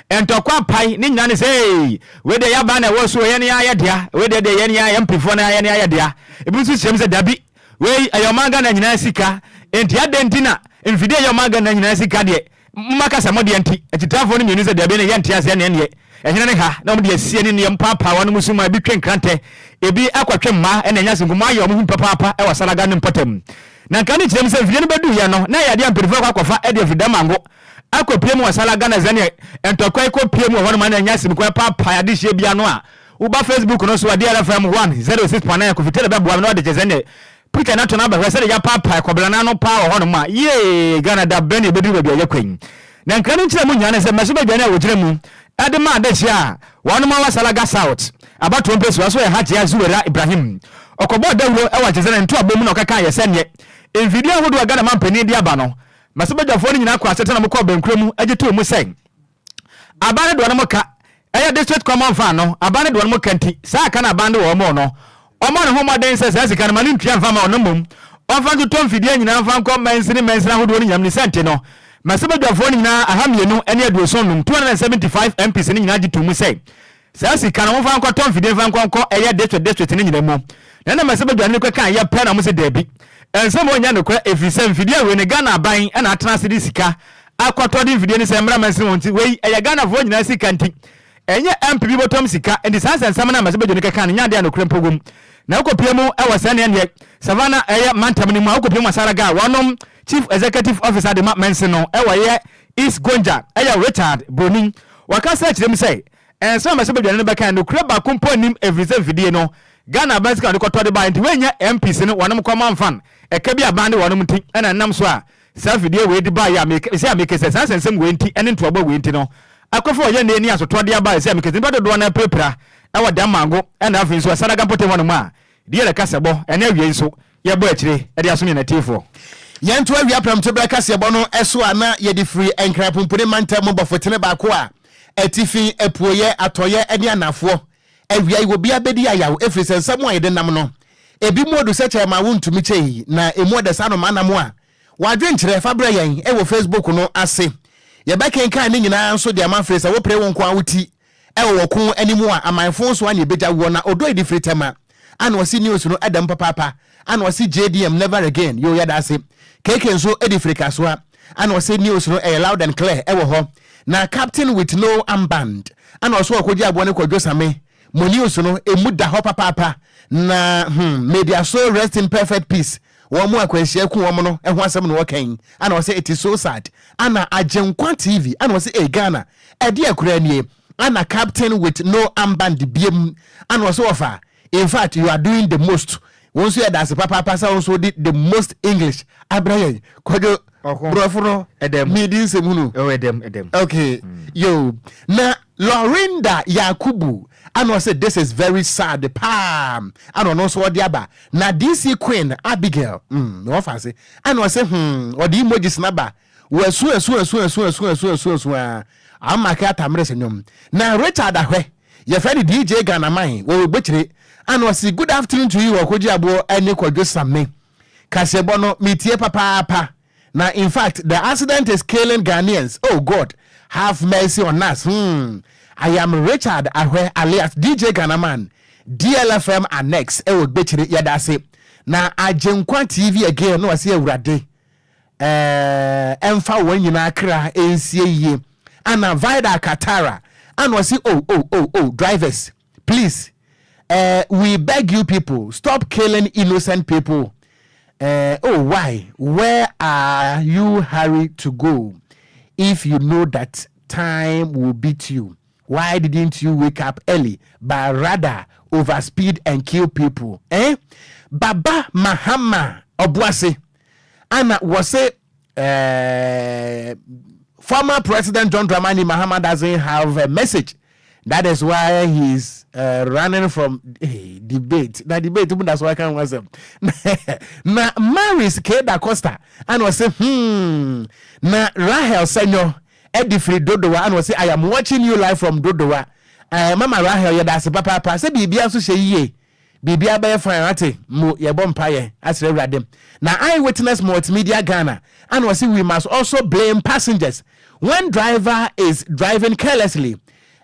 ntɔkwa pae ne nyinaa ne sɛ, ee, wei deɛ yɛaba na ɛwɔ so, yɛn ne ayɛ dea, wei deɛ yɛn ne ayɛ mpifoɔ no yɛn ne ayɛ dea. Ebi nso hyɛm sɛ dabi, wei ɛyɛ ɔman Ghana nyinaa sika, nti adɛn nti na mfidie ɛyɛ ɔman Ghana nyinaa sika deɛ mma kasa mo deɛ? Nti akyitaafoɔ no mmienu sɛ dabi, ne yɛnte aseɛ neɛ ɛhene ne ha na wɔn de asie ne neɛ mpaapaa wɔn mu so ma ebi twe nkrantɛ, ebi akɔtwe mma, ɛna ɛnya sɛ nkɔmɔ ayɛ wɔn ho papaapa ɛwɔ Salaga ne mpɔtam. Na nka ne kyerɛ mu sɛ mfidie no bɛdu yɛ no na ɛyɛ adeɛ a mpanimfoɔ akɔ akɔfa ɛde afiri Damango akɔpie mu wɔ Salaga, na sɛneɛ ntɔkwa yi kɔpie mu wɔ hɔnom ana ɛnya asɛm kwan paapaa adehyɛ bi ano a woba Facebook no so a, DRFM 106.9, Kofi Taylor bɛboa me na ɔde kyɛ sɛneɛ picture no ato no abɛhwɛ sɛdeɛ yɛapaapaa kɔbla no paa wɔ hɔnom a. Yee, Ghana, da bɛn na yɛbɛduru baabi a yɛkɔ yi? Na nkra no nkyerɛ mu nyinaa ne sɛ mmɛso bɛdwane a wɔgyina mu ɛde ma adehye a wɔnom awa Salaga South abatoɔ mpɛsua so yɛ Hajia Zuwera Ibrahim. Ɔkɔbɔɔ dawuro ɛwɔ akyesɛ na ntoabɔ mu na ɔkɛkaa yɛ sɛneɛ mfidie ahodoɔ a Ghana mampanin de aba no, mmɛso badwafoɔ no nyinaa kɔ asetena mu kɔɔ bɛnkuro mu agye too mu sɛ aban no de wɔn ka ɛyɛ district common fund no, aban no de wɔn ka, nti saa aka no aban de wɔn no, ɔmɔ ne ho mmɔden sɛ saa sika no ma no ntua mfa ma ɔno, mmom ɔmfa ntotɔ mfidie nyinaa mfa nkɔ mansini mansini ahodoɔ no nyinam. Ne sɛnte no mmɛsɛbadwafoɔ no nyinaa 275, 275 MPs no nyinaa gye to mu sɛ saa sika no wɔmfa nkɔtɔ mfidie mfa nkɔnkɔ ɛyɛ district district no nyinaa mu. Na mmɛsɛbadwa no kɔka yɛ pɛ na mo sɛ daabi, ɛnsɛm wɔnya nokorɛ, ɛfiri sɛ mfidie wei ne Ghana aban ɛna atena ase de sika akɔtɔ de mfidie no sɛ mmra mansini wɔn, nti wei ɛyɛ Ghanafoɔ nyinaa sika, nti ɛnyɛ MP bi bɔtɔm sika. Nti saa nsɛnsɛm no a mmɛsɛbadwa no kɛka no nyɛ adeɛ a nokorɛ mpo wom. Na wokɔpie mu ɛwɔ sɛ neɛ Savannah ɛyɛ mantam no mu a, wokɔpie mu Asaraga a wɔnom chief executive officer de ma mansin no ɛwɔ yɛ East Gonja, ɛyɛ Richard Broni, wɔka sɛ kyerɛ mu sɛ ɛnsɛm a mmɛsɛbadwa no bɛka nokorɛ baako mpo anim, ɛfiri sɛ mfidie no Ghana aban sika wɔde kɔtɔ de ba, nti wɔnyɛ MPs no wɔnom kɔma mfan ɛka bi aban de wɔnom, nti ɛna nam so a saa fidie wei de baayɛ a meke sɛ a meke sɛ saa nsɛnsɛm wei nti ɛne ntoabɔ wei nti no akɔfo ɔyɛ ne ni asotɔ de aba sɛ a meke sɛ nipa dodoɔ no apirapira ɛwɔ Damango ɛna afei nso Asaraga mpɔtam hɔnom a deɛ yɛreka sɛ bɔ ɛne awie nso yɛbɔ akyire ɛde asom yɛn atiefoɔ. Yɛnto awia prɛmto berɛ kaseɛbɔ no so a, na yɛde firi Nkran Pumpuni mantam mu bɔfotene baako a atifi, apueeɛ, atɔeɛ ne anafoɔ. Awia yi obiara bɛdi ayaw ɛfiri sɛ nsɛm a yɛde nam no, ebi mu ɔdu sɛ kyɛ ma wontumi kyɛ yi, na emu ɔdɛ saa noma nam a w'adwenkyerɛ fa brɛ yɛn wɔ Facebook no ase. Yɛbɛkenkan ne nyinaa nso de ama. Afei sɛ wopere wo nko ara wo ti wɔ wɔko anim a, amanfo nso ana ɛbɛgya woɔ. Na ɔdɔ edi firi tɛma ana ɔse news no ɛdɛm papaapa, ana ɔse JDM never again. Yo, yɛda ase. KK nso di firi Kasoa, ana ɔse news no ɛyɛ loud and clear ɛwɔ hɔ. Na captain with no armband, ana ɔso ɔkɔgye aboɔ no Kwadwo Same mo news no emu da hɔ papaapa. Na may their soul rest in perfect peace, wɔn mo akwanhyia ku wɔn no ho asɛm na wɔka yi, ana ɔsɛ it is so sad. Ana Agyenkwa TV, ana ɔsɛ ee, Ghana ɛde akura nie. Ana captain with no armband biem, ana ɔsɛ wɔfa, in fact you are doing the most. Wo nso yɛda ase papaapa sɛ wo nso wode the most English abrɛ yɛn. Kwadwo, borɔfo no, medi nsɛm hunu. Okay, yo. Na Lorinda Yakubu ana ɔsɛ, "This is very sad paa," ana ɔno nso ɔde aba. Na DC Queen Abigail, na wɔfa ase ana ɔsɛ, ɔde emojis naba wɔasu asu asu asu asu asu asu asu a ama ka atamere sɛ nnwom. Na Richard Ahwɛ, yɛfrɛ no DJ Ghana Man, wɔwɔ Gbekyire, ana ɔsi, "Good afternoon to you, Ɔkɔgye Aboɔ ɛne Kwadwo Same. Kaseɛbɔ no metie papaapa na in fact, the accident is killing Ghanaians. Oh God, have mercy on us. I am Richard Ahwɛ alias DJ Ghana Man, DLFM Annex ɛwɔ Gbekyire." Yɛda ase. Na Agyenkwa TV again na wɔsi, "Awurade ɛmfa wɔn nyinaa kra ɛnsie yie." Ana Vida Katara ana ɔsi, "Oh, oh, oh, oh, drivers, please, we beg you people, stop killing innocent people. Oh, why? Where are you hurry to go? If you know that time will beat you, why didn't you wake up early, but rather overspeed and kill people, eh?" Baba Mahama Obuase ana wɔse, "Former President John Dramani Mahama doesn't have a message. That is why he's running from, hey, debate." Na debate mu, that's why I can't what's na Maris K da Costa ana wɔse, Na Rahel Senyo ɛdi firi Dodowa ana wɔse, "I am watching you live from Dodowa." Mama Rahel, yɛda ase papaapa sɛ biribia nso hyɛ yie, biribia bɛyɛ fine ate mo. Yɛbɔ mpayɛ asrɛ Awurade. Na Eyewitness Multimedia Ghana ana wɔse, "We must also blame passengers. When driver is driving carelessly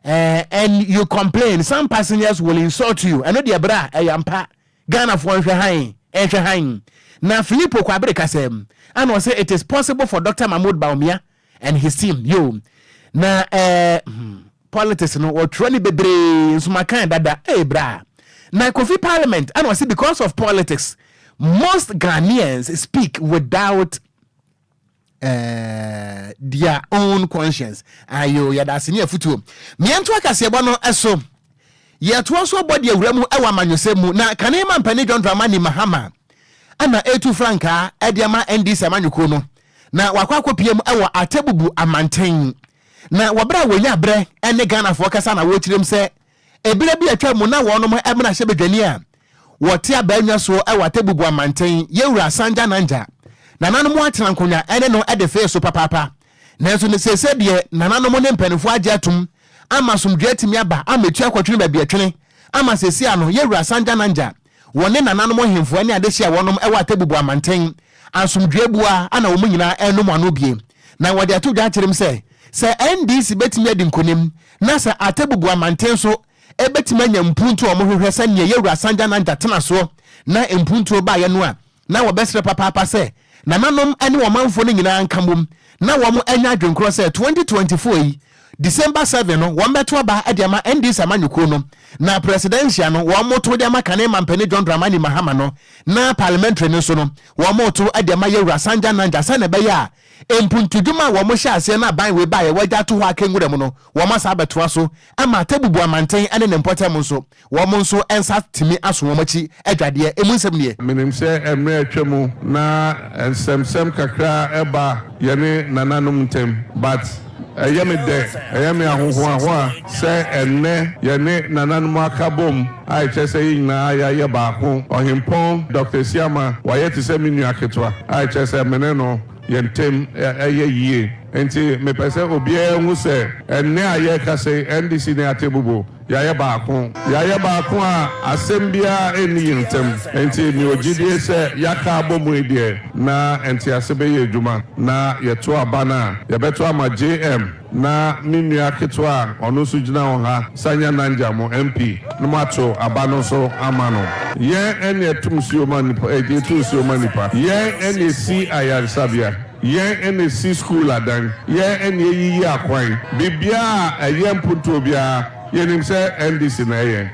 and you complain, some passengers will insult you." Ɛno deɛ, berɛ a ɛyɛ mpa, Ghanafoɔ nhwɛ han, ɛnhwɛ han. Na Filippo Kwabere kasɛm ana ɔsɛ, "It is possible for Dr Mahmoud Bawumia and his team." Yo, na politics no, wɔtwerɛ ne bebree nsomakan dada. Bra na Kofi Parliament ana ɔsɛ, "Because of politics, most Ghanaians speak without their own conscience." Ayo, yɛda ase ne afotuo. Mmiɛnto akaseɛbɔ no ɛso, yɛtoa so abɔ deɛ awura mu ɛwɔ amanyɔsɛm mu. Na kane ma mpani John Dramani Mahama ana ɛtu frankaa ɛde ama NDC amanyɔkuo no, na wakɔ akɔpie mu ɛwɔ Atebubu amanten. Na wɔberɛ a wɔnya berɛ ɛne Ghanafoɔ kasa na wɔkyerɛm sɛ ebire bi atwa mu na wɔnom ɛmena hyɛ badwani a wɔte abaanwa soɔ ɛwɔ Atebubu amanten, yɛwura Sanja Nanja, nananom atena nkonnwa ɛne no ɛde fee so papaapa. Nanso ne sese deɛ, nananom ne mpanimfoɔ agye atom ama asomdwe atumi aba ama etu akɔtwene baabi atwene ama sese ano, yɛwura Sanja Nanja, wɔne nananom ahemfo ne adehyɛ a wɔnom ɛwɔ Atebubu amanten asomdwe bua ana wɔn nyinaa ɛnom ano bie. Na wɔde ato dwa akyerɛ m sɛ NDC bɛtumi adi nkonim na sɛ Atebubu amanten so ɛbɛtumi anya mpuntu a wɔhwehwɛ sɛ nea yɛwura Sanja Nanja tena soɔ na mpuntuo baeɛ no a, na wɔbɛsrɛ papaapa sɛ nananom ne ɔmanfoɔ no nyinaa nka mmom na wɔn anya adwenkorɔ sɛ 2024 yi December 7 no, wɔn bɛto aba de ama NDC amanyɔkuo no, na presidential no, wɔn moto de ama kane mampanin John Dramani Mahama no, na parliamentary no nso no, wɔn moto de ama yɛwura Sanja Nanja, sɛnɛ ɛbɛyɛ a mpuntudwuma a wɔn hyɛ aseɛ no, aban wei baeɛ wɔagya ato hɔ aka nwura mu no, wɔn asa abɛtoa so ama Atebubu amanten ne ne mpɔtam nso, wɔn nso nsa tumi aso wɔn akyi adwadeɛ emu nsɛm nie. Menim sɛ mmerɛ atwa mu na nsɛmsɛm kakra ɛba yɛne nananom ntam, but ɛyɛ me dɛ, ɛyɛ me ahohoahoa sɛ ɛnnɛ yɛne nananom aka bom a ɛkyerɛ sɛ yɛn nyinaa yɛayɛ baako. Ɔhempɔn Dr Siama wayɛ te sɛ me nua ketewa a ɛkyerɛ sɛ mene no yɛn ntam ɛyɛ yie. Nti mepɛ sɛ obiara hu sɛ ɛnnɛ a yɛreka sɛ NDC ne Atebubu yɛayɛ baako, yɛayɛ baako a asɛm biara ɛnni yɛn ntam. Nti mewɔ gyidie sɛ yɛaka abɔ mu yi deɛ, na ntease bɛyɛ adwuma na yɛto aba no a, yɛbɛto ama JM na me nua ketewa a ɔno nso gyina wɔ ha, Sanya Nanja, mo MP na mo ato aba no nso ama no. Yɛn ɛne ɛtum nsuo ma nipa, ɛtu nsuo ma nipa. Yɛn ɛne esi ayaresabea, yɛn ɛna esi school adan, yɛn ɛna eyiyi akwan. Biribiara a ɛyɛ mpuntuo biara, yɛnim sɛ NDC na ɛyɛ.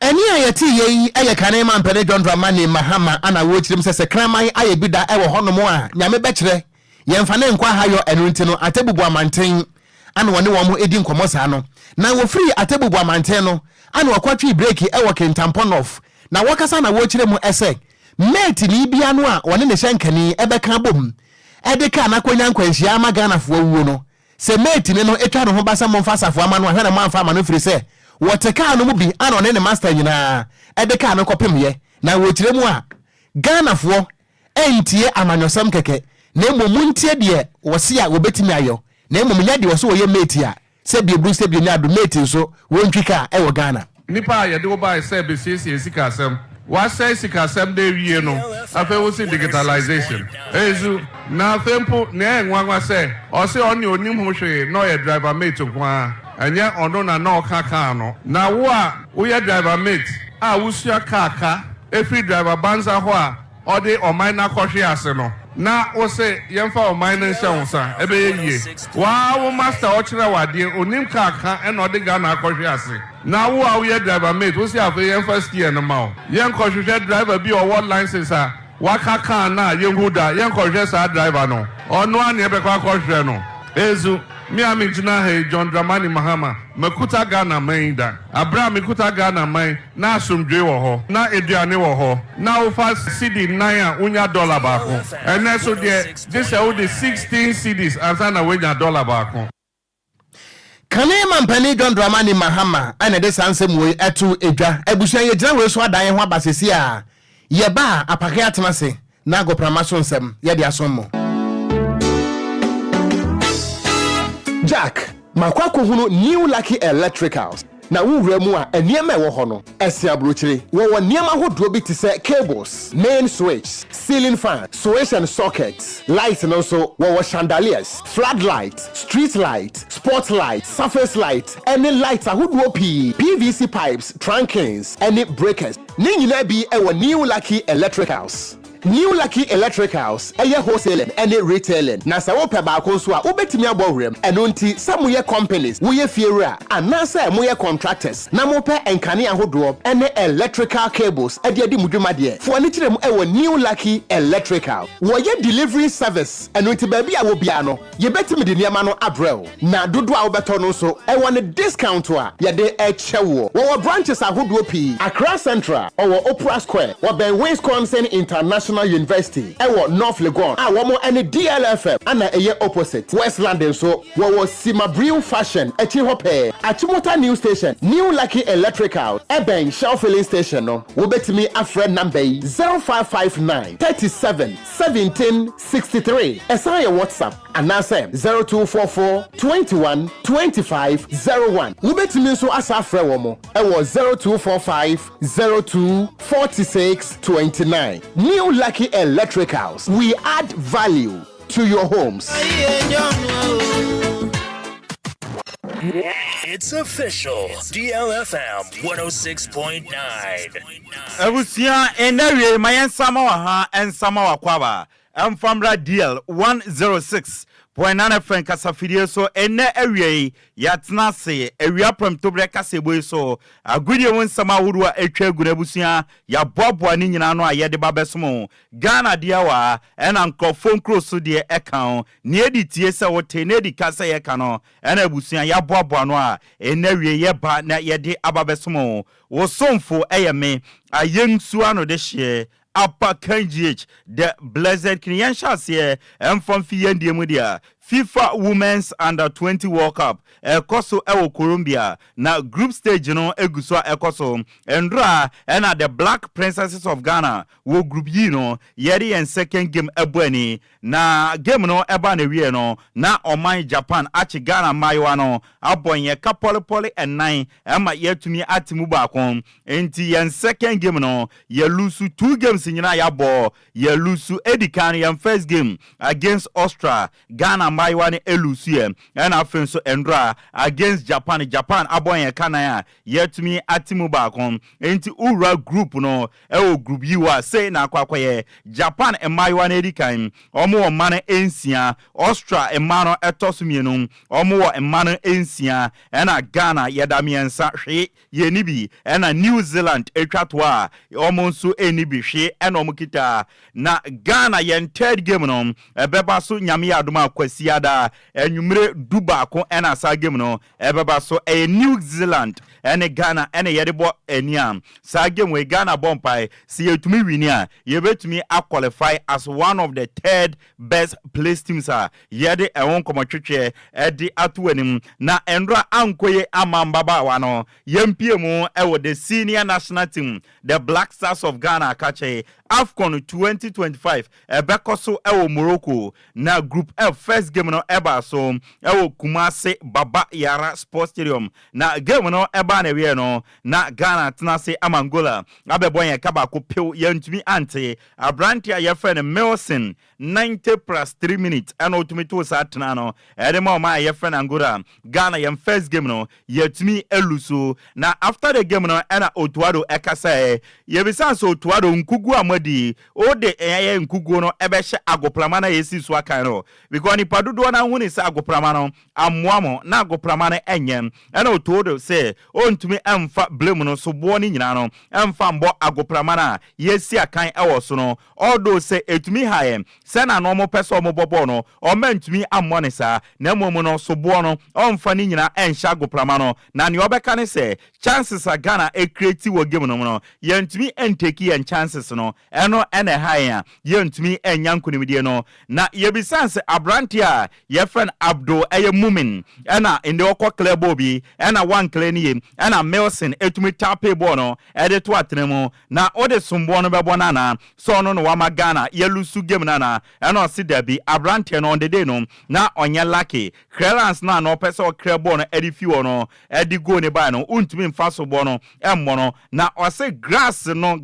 Ɛne a yɛte yɛ yi ɛyɛ kane ma mpɛne John Dramani Mahama ana wɔkyerɛm sɛ kraman ayɛ bi da ɛwɔ hɔnom a, Nyame bɛkyerɛ yɛmfa ne nkɔ ahayɔ. Ɛno nti no, Atebubu amanten ana wɔne wɔn edi nkɔmmɔ saa no. Na wɔfiri Atebubu amanten no ana wɔkɔtwe break ɛwɔ Kintampo North. Na wɔkasa na wɔkyerɛ mu sɛ mate-ni bia no a ɔne ne hyɛnkani bɛka abom de kaa no akɔnya nkwanhyia ama Ghanafoɔ awuo no, sɛ mate-ni no twa ne ho ba sɛ momfa safoa ma no a, hwɛ na moamfa ama no ɛfiri sɛ wɔte kaa no mu bi ana ɔne ne master nyinaa de kaa no kɔpemyɛ. Na wɔkyerɛ mu a, Ghanafoɔ ntie amanyɔsɛm kɛkɛ na mmom montie deɛ wɔse a wɔbɛtumi ayɔ na mmom nyɛ deɛ wɔse wɔyɛ mate a sɛ bieburu sɛ bie ne ado mate nso wɔntwi kaa ɛwɔ Ghana. Nipa a yɛde wo bae sɛ besiesie sikasɛm, woasɛe sikasɛm no awie no, afei wose digitalization. Ezu, na afei mpo nea ɛyɛ nwanwa sɛ ɔse ɔne onim ho hwee na ɔyɛ driver mate nko ara, ɛnyɛ ɔno na na ɔka kaa no. Na wo a woyɛ driver mate a wosua kaa ka firi driver banza hɔ a ɔde ɔman no akɔhwe ase no, na wose yɛmfa ɔman no nhyɛ wo nsa, ɛbɛyɛ yie? Wo ara wo master a ɔkyerɛ wo adeɛ, ɔnim kaa ka ɛna ɔde Ghana akɔhwe ase. Na wo a woyɛ driver mate, wose afei yɛmfa steer no ma wo. Yɛnkɔhwehwɛ driver bi a ɔwɔ license a waka kaa no a yɛnhu da, yɛnkɔhwehwɛ saa driver no. Ɔno ara na yɛbɛkɔ akɔhwehwɛ no. Nso, me a megyina ha yi, John Dramani Mahama, makuta Ghana man yi da. Aberɛ a mekuta Ghana man, na asomdwoe wɔ hɔ, na aduane wɔ hɔ, na wofa cedi nnan a wonya dɔla baako. Ɛnnɛ nso deɛ, gye sɛ wode 16 cedis ansa na woanya dɔla baako. Kane Mampanin John Dramani Mahama na ɛde saa nsɛm wei to dwa. Abusua yɛgyina wei so adan yɛn ho aba seesei a yɛba a apake atena ase na agoprama so nsɛm yɛde asom mo. Jack, Makɔ akɔhunu New Lucky Electricals na wo wura mu a nneɛma a ɛwɔ hɔ no ɛsen aburokyire. Wɔwɔ nneɛma ahodoɔ bi te sɛ cables, main switch, ceiling fan, switch and socket, light no nso wɔwɔ chandeliers, flood light, street light, spot light, surface light ɛne lights ahodoɔ pii, PVC pipes, trunkings ɛne breakers. Ne nyinaa bi wɔ New Lucky Electricals. New Lucky Electricals yɛ wholesaling ne retailing, na sɛ wopɛ baako nso a, wobɛtumi abɔ wuram. Ɛno nti, sɛ moyɛ companies, woyɛ fiewura, anaasɛ moyɛ contractors na mopɛ nkanea ahodoɔ ne electrical cables de adi mo dwuma deɛ, fo ani kyerɛ mu wɔ New Lucky Electrical. Wɔyɛ delivery service, ɛno nti baabi a wɔ biara no, Yɛbɛtumi de nneɛma no abrɛ wo, na dodoɔ a wobɛtɔ no nso, ɛwɔ ne discount a yɛde kyɛ woɔ. Wɔwɔ branches ahodoɔ pii, Accra Central, ɔwɔ Opera Square, wɔbɛn Wisconsin International University, ɛwɔ North Legon a wɔn ne DLFM ana ɛyɛ opposite. West London nso, wɔwɔ Simabriw Fashion akyiri hɔ pɛɛ, Achimota New Station, New Lucky Electrical, ɛbɛn Shell Filling Station no. Wobɛtumi afrɛ number yi, 0559 37 17 63, ɛsan yɛ WhatsApp anaasɛ 0244 21 25 01. Wobɛtumi nso asa afrɛ wɔn wɔ 0245 02 46 29. New Lucky Electricals, we add value to your homes. It's official. DLFM 106.9. Abusua, ɛnnɛ awiei ma yɛnsa ma wɔ ha nsa ma w'akwaaba mfa mmra DL 106.9 FM kasafidie so ɛnnɛ awiei yɛatena ase awia prɛmtoberɛ kaseɛbɔ yi so agodie mu nsɛm ahodoɔ a atwa agu no abusua yɛaboaboa ne nyinaa ano a yɛde ba bɛsom wo Ghana deɛ wɔ ha ɛna nkurɔfoɔ nkuro so deɛ ɛka ho nea ɛdi tie sɛ wote na ɛdi ka sɛ yɛka no ɛna abusua yɛaboaboa ano a ɛnnɛ awiei yɛba na yɛde aba bɛsom wo Wo somfo yɛ me ayɛnsuo ano dehyeɛ Apakan GH The Blessed King Yɛnhyɛ aseɛ mfa mfi yɛn deɛ mu deɛ FIFA Women's Under 20 World Cup ɛrekɔ so wɔ Colombia na group stage no gu so a ɛkɔ so. Nnora ɛna The Black Princesses of Ghana wɔ group yi no yɛde yɛn second game ɛbɔ ani Na game no ɛbaa n'awieɛ no, na ɔman Japan akye Ghana mmaayewa no abɔ yɛn ka pɔlepɔle ɛnan ɛma yɛatumi ate mu baako. Enti yɛn second game no, yɛ lose two games nyinaa yɛabɔ, yɛ lose. Edi kan no yɛn first game against Austria, Ghana mmaayewa no ɛlose yɛ. Ɛna afei nso ɛndora against Japan, Japan abɔ yɛn ka nan a yɛatumi ate mu baako. Enti wowura group no Ɛwɔ group yi hɔ a, sei na akɔ akɔyɛ, Japan mmaayewa no adi kan, wɔwɔ mma no nsia, Austria mmaa no tɔ so mmienu, wɔwɔ mma no nsia, ɛna Ghana yɛda mmiɛnsa, hwee, yɛnni bi, ɛna New Zealand twa toɔ a, wɔn nso nni bi, hwee na wɔkita. Na Ghana yɛn third game no, ɛbɛba so Nyame yɛ adom a Kwasi. Kwasiada anwummere 11 ɛna saa game no ɛbɛba so. Ɛyɛ New Zealand ɛne Ghana ɛne yɛde bɔ ani a saa game wei, Ghana bɔ mpae sɛ yɛtumi win a, yɛbɛtumi aqualify as one of the third best place teams a yɛde ɛho nkɔmmɔtwetweɛ ɛde ato anim. Na ɛnora ankɔye ama mbabaawa no. Yɛmpie mu ɛwɔ the senior national team, the Black Stars of Ghana. Akakyɛ AFCON 2025 ɛbɛkɔ so ɛwɔ Morocco, na Group F first game no ɛba so ɛwɔ Kumase Baba Yara Sports Stadium. Na game no ɛbaa na ɛwiɛ no, na Ghana tena ase ama Angola abɛbɔ yɛn ka baako pew. Yɛntumi ante. Aberante a yɛfrɛ no Milson, 90 plus 3 minutes ɛna ɔtumi to saa tena no ɛde ma ɔma a yɛfrɛ no Angola. Ghana yɛn first game no yɛtumi elose. Na after the game no, ɛna Otto Addo ɛkasa. Yɛbisa sɛ, Otto Addo, nkugu a moadi, wode ɛyɛ nkuguo no ɛbɛhyɛ agoprama no a yɛsi so akan no, because nipa dodoɔ no ahu ne sɛ agoprama no amoa mo na agoprama no ɛnyɛ. Ɛna Otto Addo sɛ ɔntumi ɛmfa blame no so, boɔ no nyinaa no ɛmfa mbɔ agoprama no a yɛsi akan ɛwɔ so no, although sɛ ɛtumi ha yɛn sɛna na ɔmo pɛ sɛ ɔmo bɔ bɔɔl no, ɔma ntumi ammɔ ne saa. Na mmom no, soboɔ no ɔmfa ne nyinaa ɛnhyɛ agoprama no. Na nea ɔbɛka ne sɛ chances a Ghana ecreate wɔ game no mu no, yɛntumi ntake yɛn chances no. Ɛno ɛna ɛha yɛn a yɛntumi ɛnya nkonimdie no. Na yɛbisan sɛ aberante a yɛfrɛ no Abdul ɛyɛ Mumin, ɛna ndɛ ɔkɔ clear ball bi ɛna one clear ne yie, ɛna Milson etumi tap ball no ɛde to atena mu, na ɔde somboɔ no bɛbɔ no anaa sɛ ɔno no wama Ghana yɛlose game no anaa? Ɛna ɔsi dabi, aberanteɛ no on the day no na ɔnyɛ lucky. Clearance no a na ɔpɛ sɛ ɔclear ball no ɛde fi hɔ no ɛde goal ne baa no, ntumi nfa so bɔ no ɛmmɔ no. Na ɔsɛ grass no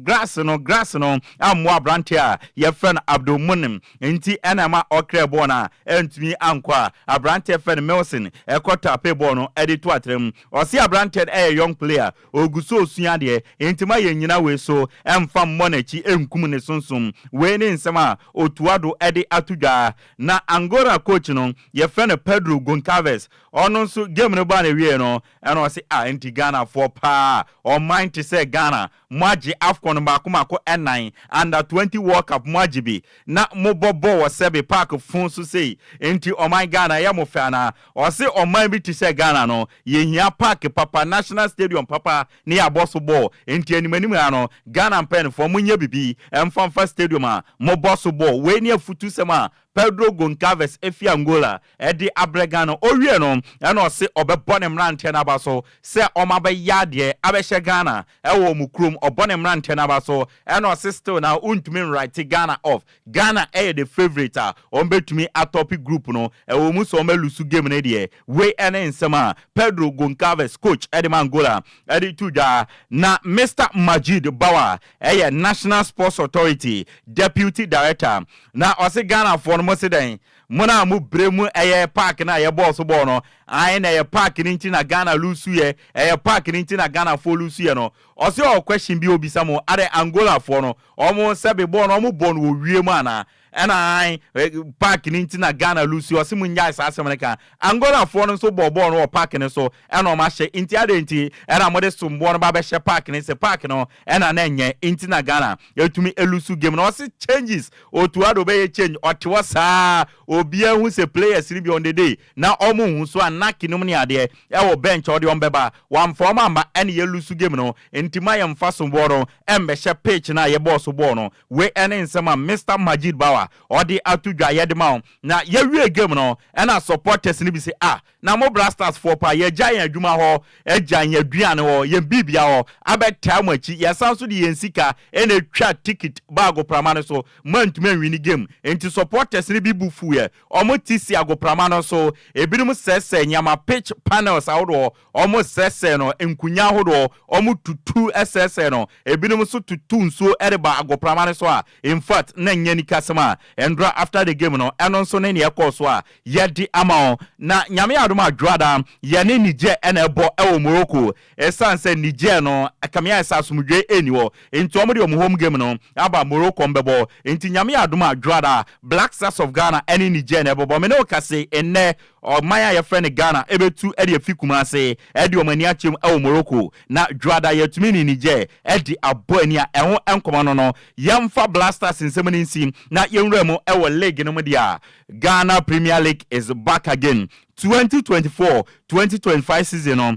ammoa aberanteɛ a yɛfrɛ no Abdul Munim, nti ɛna ɛma ɔclear ball no a ɛntumi ankɔ a aberanteɛ fɛ no Milson ɛkɔ tap ball no ɛde to atena mu. Ɔsi aberanteɛ no ɛyɛ young player, ogu so osua adeɛ, nti ma yɛn nyina wei so ɛmfa mmɔ n'akyi ɛnkum ne sonsom. Wei ne nsɛm a Otto Addo ɛde ato dwa. Na Angola coach no, yɛfrɛ no Pedro Goncalves, ɔno nso game no baa na wie no, ɛna ɔsi a nti Ghanafoɔ paa, ɔman te sɛ Ghana, mo agye AFCON baako baako ɛnan, Under 20 World Cup mo agye bi, na mo bɔ bɔ wɔ sɛbe park fun so sei, nti ɔman Ghana ɛyɛ mo fɛ anaa? Ɔsi ɔman bi te sɛ Ghana no, yɛhia park papa, national stadium papa ne yɛabɔ so bɔɔl. Nti anim anim ha no, Ghana mpanyinfoɔ, mo nyɛ bibi ɛmfamfa stadium a mo bɔ so bɔɔl. Wei ne afutu sɛm a Pedro Goncalves efi Angola ɛde abrɛ Ghana. Owie no, ɛna ɔse ɔbɛbɔ ne mmeranteɛ no aba so sɛ ɔmo abɛyɛ adeɛ abɛhyɛ Ghana ɛwɔ ɔmo kurom. Ɔbɔ ne mmeranteɛ no aba so, ɛna ɔse still na ntumi nwrite Ghana off. Ghana ɛyɛ the favourite a wɔn bɛtumi atop group no, ɛwɔ mu sɛ wɔn alose game no deɛ. Wei ɛne nsɛm a Pedro Goncalves, coach ɛde ma Angola, ɛde to dwa. Na Mr Majid Bawa ɛyɛ National Sports Authority deputy director, na ɔse Ghanafoɔ no, mo se dɛn? Mo na mo bere mu ɛyɛ park na ɛyɛ bɔɔl so bɔɔl no ayi, na ɛyɛ park ne nti na Ghana lose yɛ, ɛyɛ park ne nti na Ghana foɔ lose yɛ no. Ɔse ɔwɔ question bi obisa mo: adɛ Angola foɔ no, ɔmo sɛbi bɔɔl no ɔmo bɔ no wɔ wiem anaa? Ɛna ayi park ne nti na Ghana lose. Ɔse mo nyae saa asɛm no ka. Angola foɔ no nso bɔ bɔɔl no wɔ park ne so ɛna ɔmo ahyɛ, nti adɛ nti ɛna mo de somboɔ no ba bɛhyɛ park ne sɛ park no ɛna na ɛnyɛ nti na Ghana etumi elose game no? Ɔse changes, Otto Addo bɛyɛ change, ɔte hɔ saa, obiara hu sɛ players ni bi on the day na ɔmo hu so a naki nom ne adeɛ ɛwɔ bench a ɔde ɔmo bɛba, wamfa ɔmo amba, ɛna yɛ lose game no. Nti ma yɛn fa so bɔɔl no ɛmbɛhyɛ pitch na yɛbɔɔ so bɔɔl no. Wei ɛne nsɛm a Mr Majid Bawa ɔde ato dwa yɛde ma wɔn. Na yɛwie game no, ɛna supporters no bi sɛ, ah, na mo Black Stars foɔ pa, yɛgya yɛn adwuma hɔ, agya yɛn aduane hɔ, yɛn biribia hɔ, abɛtaa mo akyi, yɛsan so de yɛn sika ɛna etwa ticket ba agoprama no so, mo antumi anwin game. Nti supporters no bi bu fu yɛ, ɔmo ti si agoprama no so, ebinom sɛsɛ nneɛma, pitch panels ahodoɔ ɔmo sɛsɛ no, nkunya ahodoɔ ɔmo tutu ɛsɛsɛ no, ebinom nso tutu nsuo ɛde ba agoprama no so a in fact na nyɛ nika sɛm a ɛndra after the game no. Ɛno nso ne nea ɛkɔɔ so a yɛde ama wɔn. Na Nyame adom. adom adwoada, yɛne Niger ɛna ɛbɔ ɛwɔ Morocco. Ɛsiane sɛ Niger no kamea ɛsɛ asomdwe ɛni hɔ nti, wɔn de wɔn home game no aba Morocco mbɛbɔ. Nti Nyame adom adwoada, Black Stars of Ghana ɛne Niger na ɛbɔbɔ. Mene okase ɛnnɛ, ɔman a yɛfrɛ no Ghana ɛbɛtu ɛde afi Kumase ɛde wɔn ani akyɛm ɛwɔ Morocco, na dwoada yɛtumi ne Niger ɛde abɔ ani a ɛho nkɔmɔ no. Yɛmfa Black Stars nsɛm no nsi na yɛnwura mu ɛwɔ league no mu deɛ a, Ghana Premier League is back again. 2024-2025 season no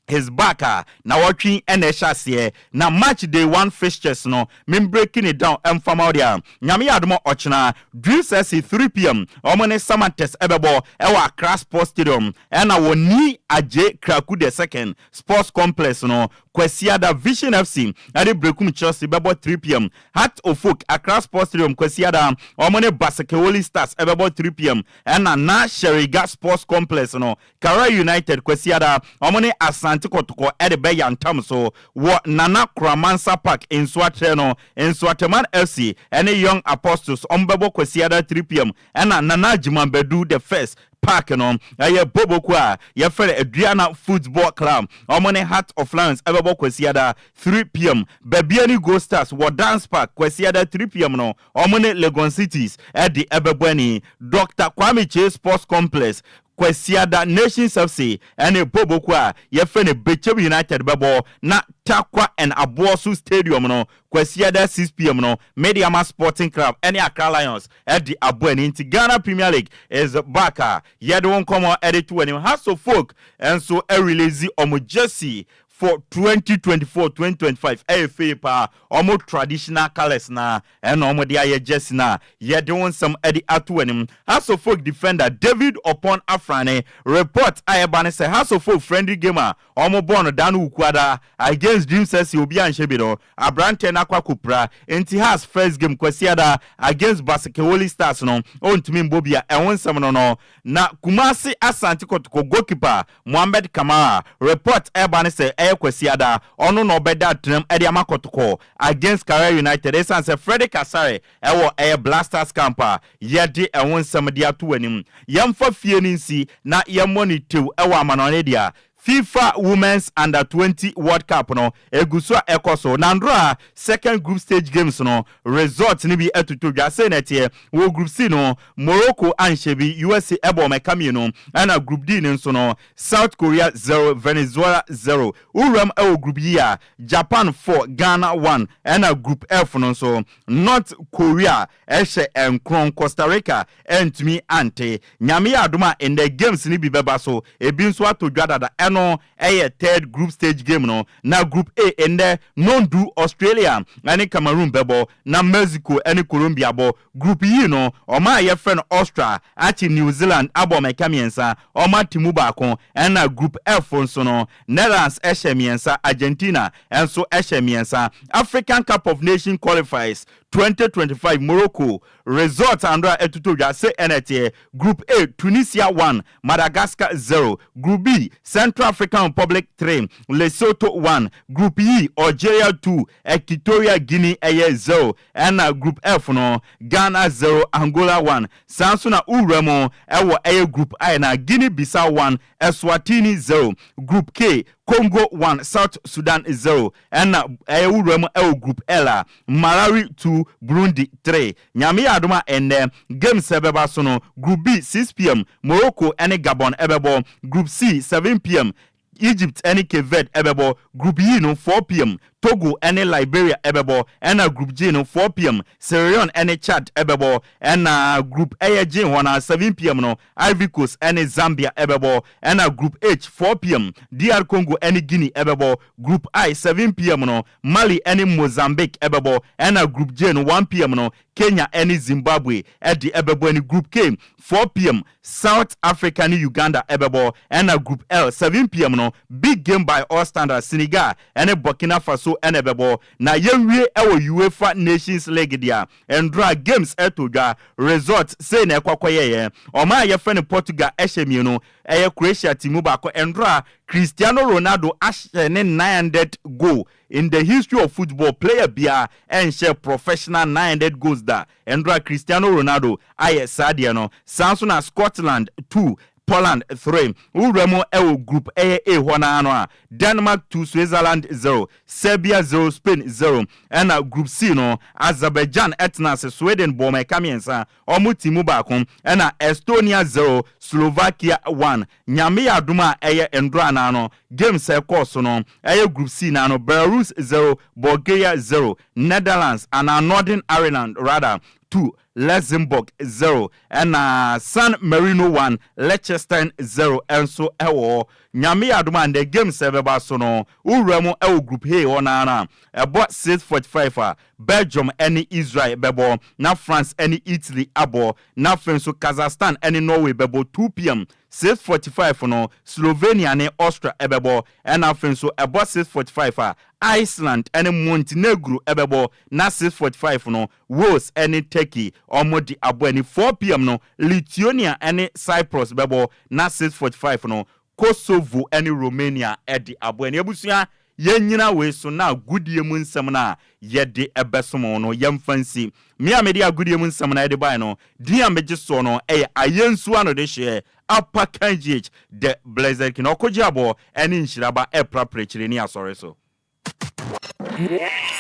is back a na wɔtwe ɛna ɛhyɛ aseɛ, na match day one fixtures no, me breaking it down ɛmfama wo deɛ a, Nyame yɛ adom, ɔkyena Dreams FC 3 p.m. ɔmo ne Samartex ɛbɛbɔ ɛwɔ Accra Sports Stadium, ɛna wɔ Nii Adjei Kraku the Second Sports Complex no, Kwasiada Vision FC ɛde Brekum Chelsea bɛbɔ 3 p.m. Hearts of Oak, Accra Sports Stadium, Kwasiada ɔmo ne Basake Holy Stars ɛbɛbɔ 3 p.m. Ɛna Na Sheriga Sports Complex no, Karela United Kwasiada ɔmo ne Asante Kɔtɔkɔ ɛde bɛyɛ ntam so. Wɔ Nana Koramansa Park, Nsoatrɛ no, Nsoatreman FC ɛne Young Apostles ɔmo bɛbɔ Kwasiada 3 p.m. Ɛna Nana Agyeman the First Park no, ɛyɛ boboko a yɛfrɛ Aduana Football Club, ɔmo ne Heart of Lions ɛbɛbɔ Kwasiada 3 p.m. Bibiani Gold Stars wɔ Dun's Park Kwasiada 3 p.m. no, ɔmo ne Legon Cities ɛde ɛbɛbɔ ani. Dr Kwame Kyei Sports Complex, Kwasiada Nations FC ɛne boboko a yɛfrɛ no Bechem United bɛbɔ. Na Tarkwa and Aboso Stadium no, Kwasiada 6 p.m. no, Medeama Sporting Club ɛne Accra Lions ɛde abɔ ani. Nti Ghana Premier League is back a yɛde wɔn nkɔmɔ ɛde to anim. Hearts of Oak ɛnso ɛrelease ɔmo jersey for 2024-2025. Ɛyɛ fei paa. Ɔmo traditional colours na ɛna ɔmo de ayɛ jersey na yɛde wɔn nsɛm ɛde ato anim. Hearts of Oak defender David Opon Afrane, report a ɛba ne sɛ Hearts of Oak friendly game a ɔmo bɔɔ no dan Wukuada against Dreams FC, obi anhyɛ bi no, aberanteɛ no akɔ akɔpira. Nti Hearts first game Kwasiada against Basake Holy Stars no, ɔntumi mbɔ bi a ɛho nsɛm no. Na Kumasi Asante Kotoko goalkeeper Mohammed Kamara, report ɛba ne sɛ ɛyɛ Kwasiada ɔno na ɔbɛda atenam ɛde ama Kotoko against Karela United, ɛsiane sɛ Frederick Asare ɛwɔ ɛyɛ Black Stars camp a yɛde ɛho nsɛm de ato anim. Yɛmfa fie no nsi na yɛmmɔ ne tew ɛwɔ amanɔne deɛ. FIFA Women's Under 20 World Cup no egu so a ɛkɔ so. Nandora second group stage games no result no bi ɛtoto dwa sei na ɛteɛ. Wɔ Group C no, Morocco anhyɛ bi, USA ɛbɔ ɔmɛka mmienu. Ɛna Group D no nso no, South Korea 0, Venezuela 0. Wuram ɛwɔ Group E a, Japan 4, Ghana 1. Ɛna Group F no nso, North Korea ɛhyɛ nkron, Costa Rica ɛntumi ante. Nyame yɛ adom a, ndɛ games no bi bɛba so, ebi nso ato dwa dada. Ɛno ɛyɛ third group stage game no. Na Group A, ndɛ nondu Australia ɛne Cameroon bɛbɔ, na Mexico ɛne Colombia bɔ. Group E no, ɔmo a yɛfrɛ no Austria akyi New Zealand abɔ mɛka mmiɛnsa, ɔmo ate mu baako. Ɛna Group F nso no, Netherlands ɛhyɛ mmiɛnsa, Argentina ɛnso ɛhyɛ mmiɛnsa. African Cup of Nations qualifiers 2025, Morocco result andra ɛtutu dwa se ɛna ɛteɛ. Group A, Tunisia 1, Madagascar 0. Group B, Central African Republic 3, Lesotho 1. Group E, Algeria 2, Equatorial Guinea ɛyɛ 0. Ɛna Group F no, Ghana 0, Angola 1. Saa nso na wura mu ɛwɔ ɛyɛ Group I na Guinea Bissau 1, Eswatini 0. Group K, Congo 1, South Sudan 0. Ɛna ɛyɛ wura mu ɛwɔ Group L a, Malawi 2, Burundi 3. Nyame yɛ adom a, ɛnnɛ games ɛbɛba so no, Group B, 6 p.m., Morocco ɛne Gabon ɛbɛbɔ. Group C, 7 p.m., Egypt ɛne Cape Verde ɛbɛbɔ. Group E no, 4 p.m., Togo ɛne Liberia ɛbɛbɔ. Ɛna Group G no, 4 p.m., Sierra Leone ɛne Chad ɛbɛbɔ. Ɛna Group ɛyɛ G hɔ na 7 p.m. no, Ivory Coast ɛne Zambia ɛbɛbɔ. Ɛna Group H, 4 p.m., DR Congo ɛne Guinea ɛbɛbɔ. Group I, 7 p.m. no, Mali ɛne Mozambique ɛbɛbɔ. Ɛna Group J no, 1 p.m. no, Kenya ɛne Zimbabwe ɛde ɛbɛbɔ. Ɛne Group K, 4 p.m., South Africa ne Uganda ɛbɛbɔ. Ɛna Group L, 7 p.m. no, big game by all standards, Senegal ɛne Burkina Faso ɛna ɛbɛbɔ. Na yɛnwie ɛwɔ UEFA Nations League deɛ, ndora games ɛto dwa, result sei na ɛkɔkɔ yɛyɛ. Ɔman a yɛfrɛ no Portugal ɛhyɛ mmienu, ɛyɛ Croatia ti mu baako. Ndora Cristiano Ronaldo ahyɛ ne 900 goal in the history of football. Player bia ɛnhyɛ professional 900 goals da. Ndora Cristiano Ronaldo ayɛ saa deɛ no. Saa nso na Scotland 2. Poland 3. Wowura mu wɔ Group ɛyɛ A hɔ no ara no a, Denmark 2, Switzerland 0, Serbia 0, Spain 0. Ɛna Group C no, Azerbaijan tena ase, Sweden bɔɔ wɔn ɛka mmiɛnsa, wɔn te mu baako. Ɛna Estonia 0, Slovakia 1. Nyame yɛ adom a ɛyɛ ndora anaa no, games a ɛkɔɔ so no, ɛyɛ Group C no ano, Belarus 0, Bulgaria 0, Netherlands anaa Northern Ireland rather 2, Luxembourg 0 ɛna San Marino 1, Liechtenstein 0 nso wɔ hɔ. Nyame yɛ adom a ndɛ games a ɛbɛba so no, wo wura mu wɔ Group H hɔ no ara a, ɛbɔ 6:45 a, Belgium ne Israel bɛbɔ, na France ne Italy abɔ, na afei nso Kazakhstan ne Norway bɛbɔ 2pm. 6:45 no, Slovenia ne Austria bɛbɔ, ɛna afei nso ɛbɔ 6:45 a, Iceland ne Montenegro bɛbɔ, na 6:45 no, Wales ne Turkey wɔn de abɔ ani. 4pm no, Lithuania ne Cyprus bɛbɔ, na 6:45 no, Kosovo ne Romania de abɔ ani. Abusua, yɛnnyina wei so na agodie mu nsɛm no a yɛde bɛsom wo no, yɛmfa nsi. Me a mede agodie mu nsɛm no de baeɛ no, din a megye soɔ no yɛ Ayensu Anodehyeɛ, Apakan GH, The Blessed King, Ɔkogye Aboɔ ne Nhyiraba Ɛprapra Akyire ne Asɔre So.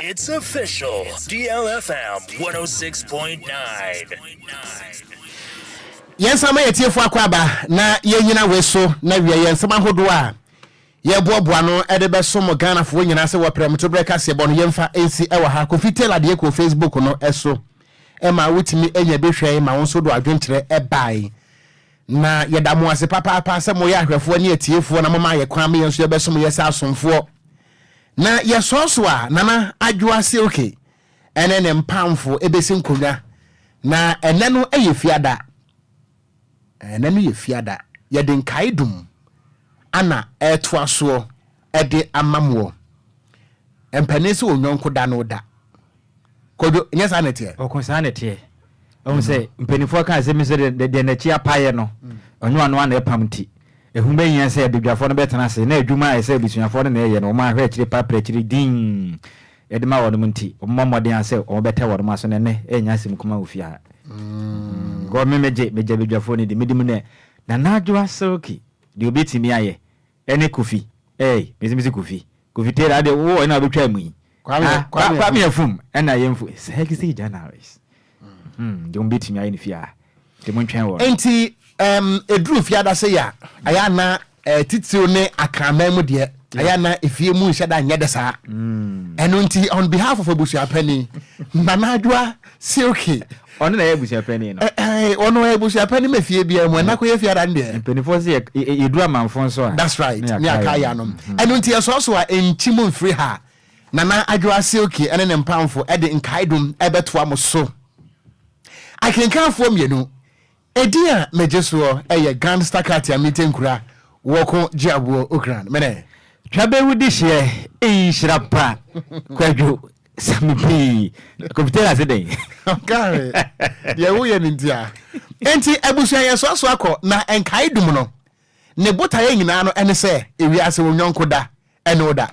It's official. DLFM 106.9. Yɛnsan ma yɛtiefo akɔ aba na yɛnyina wei so na wie yɛn nsɛm ahodoɔ a yɛboaboa no de bɛsom Ghanafoɔ nyinaa sɛ wɔprɛ mtoberɛ kaseɛbɔ no yɛmfa nsi wɔ ha. Kofi Taylor deɛ kɔ Facebook no so ma wotumi nya bi hwɛe ma wo nso do adwenkyerɛ bae. Na yɛda mo ase papaapa sɛ moyɛ ahwɛfoɔ ne atiefoɔ na moma yɛ kwan ma yɛn nso yɛbɛsom yɛ sɛ asomfoɔ. Na yɛsɔɔ so a, Nana Adwoa Silke ne ne mpamfo bɛsi nkonnwa. Na ɛnnɛ no yɛ Fiada. Ɛnnɛ no yɛ Fiada. Yɛde nkaedum ana ɛretoa soɔ de ama moɔ. Mpanin sɛ onyɔnko da no da. Kwadwo, nyɛ saa na ɛteɛ? Ɔko saa na ɛteɛ. Ɛhu sɛ mpanimfoɔ ka asɛm bi sɛ deɛ n'akyi apaeɛ no, ɔnyɛ ɔno ara na ɛpam nti, ɛho bɛhia sɛ abadwafoɔ no bɛtena ase na adwuma a ɛsɛ abusuafoɔ no na ɛyɛ no, wɔahwɛ akyire prapra akyire dinn de ma wɔnom nti, wɔmmɔ mmɔden ara sɛ wɔbɛtɛ wɔnom aso na ɛnnɛ ɛnyɛ asɛm kumaa wɔ fie ha. Because me megye, megye abadwafoɔ no di, medi mu nɛ Nana Adwoa Silky deɛ ɔbɛtumi ayɛ Ɛne Kofi ɛɛi mese mese Kofi Kofi Taylor adeɛ wo ɛna wobɛtwa mu yi Kwame ah Kwame Kwame Afum ɛna yɛn fo sexy journalist hmm deɛ wɔn bɛtumi ayɛ no fie a nti mo ntwɛn wɔn. Nti ɛm ɛduru fiada sei a ɛyɛ a na eh, titiriw ne Akraman mu deɛ ɛyɛ a na efie mu nhyɛ da nyɛ dɛ saa ɛno nti on behalf of abusuapanin Nana Adwoa Silky Ɔno na ɛyɛ abusuapanin no. Ɛɛ ɔno ɔyɛ abusuapanin ma fie biara mu ɛna kɔyɛ fiada no deɛ. Mpanimfoɔ sɛ yɛduru amanfo nso a. That's right ne aka ayɛ anom. Ɛno nti yɛsɔɔ so a ɛnkyi mu mfiri ha. Nana Adwoa Silky ne ne mpamfo de nkaedum bɛtoa mo so. Akenkanfoɔ mmienu Edin a megye soɔ yɛ Gangsta Katia Mite Nkura Wɔko Gyeaboɔ Okran. Mene. Twabewu dehyeɛ eyi nhyira pa Kwadwo Sami pii Kɔmputa ase dɛn? Ɔka hwee deɛ woyɛ no nti a. Enti abusua yɛsoasoa kɔ na nkae dum no ne botaeɛ nyinaa no ɛne sɛ ewiase wo nyɔnko da ɛne wo da.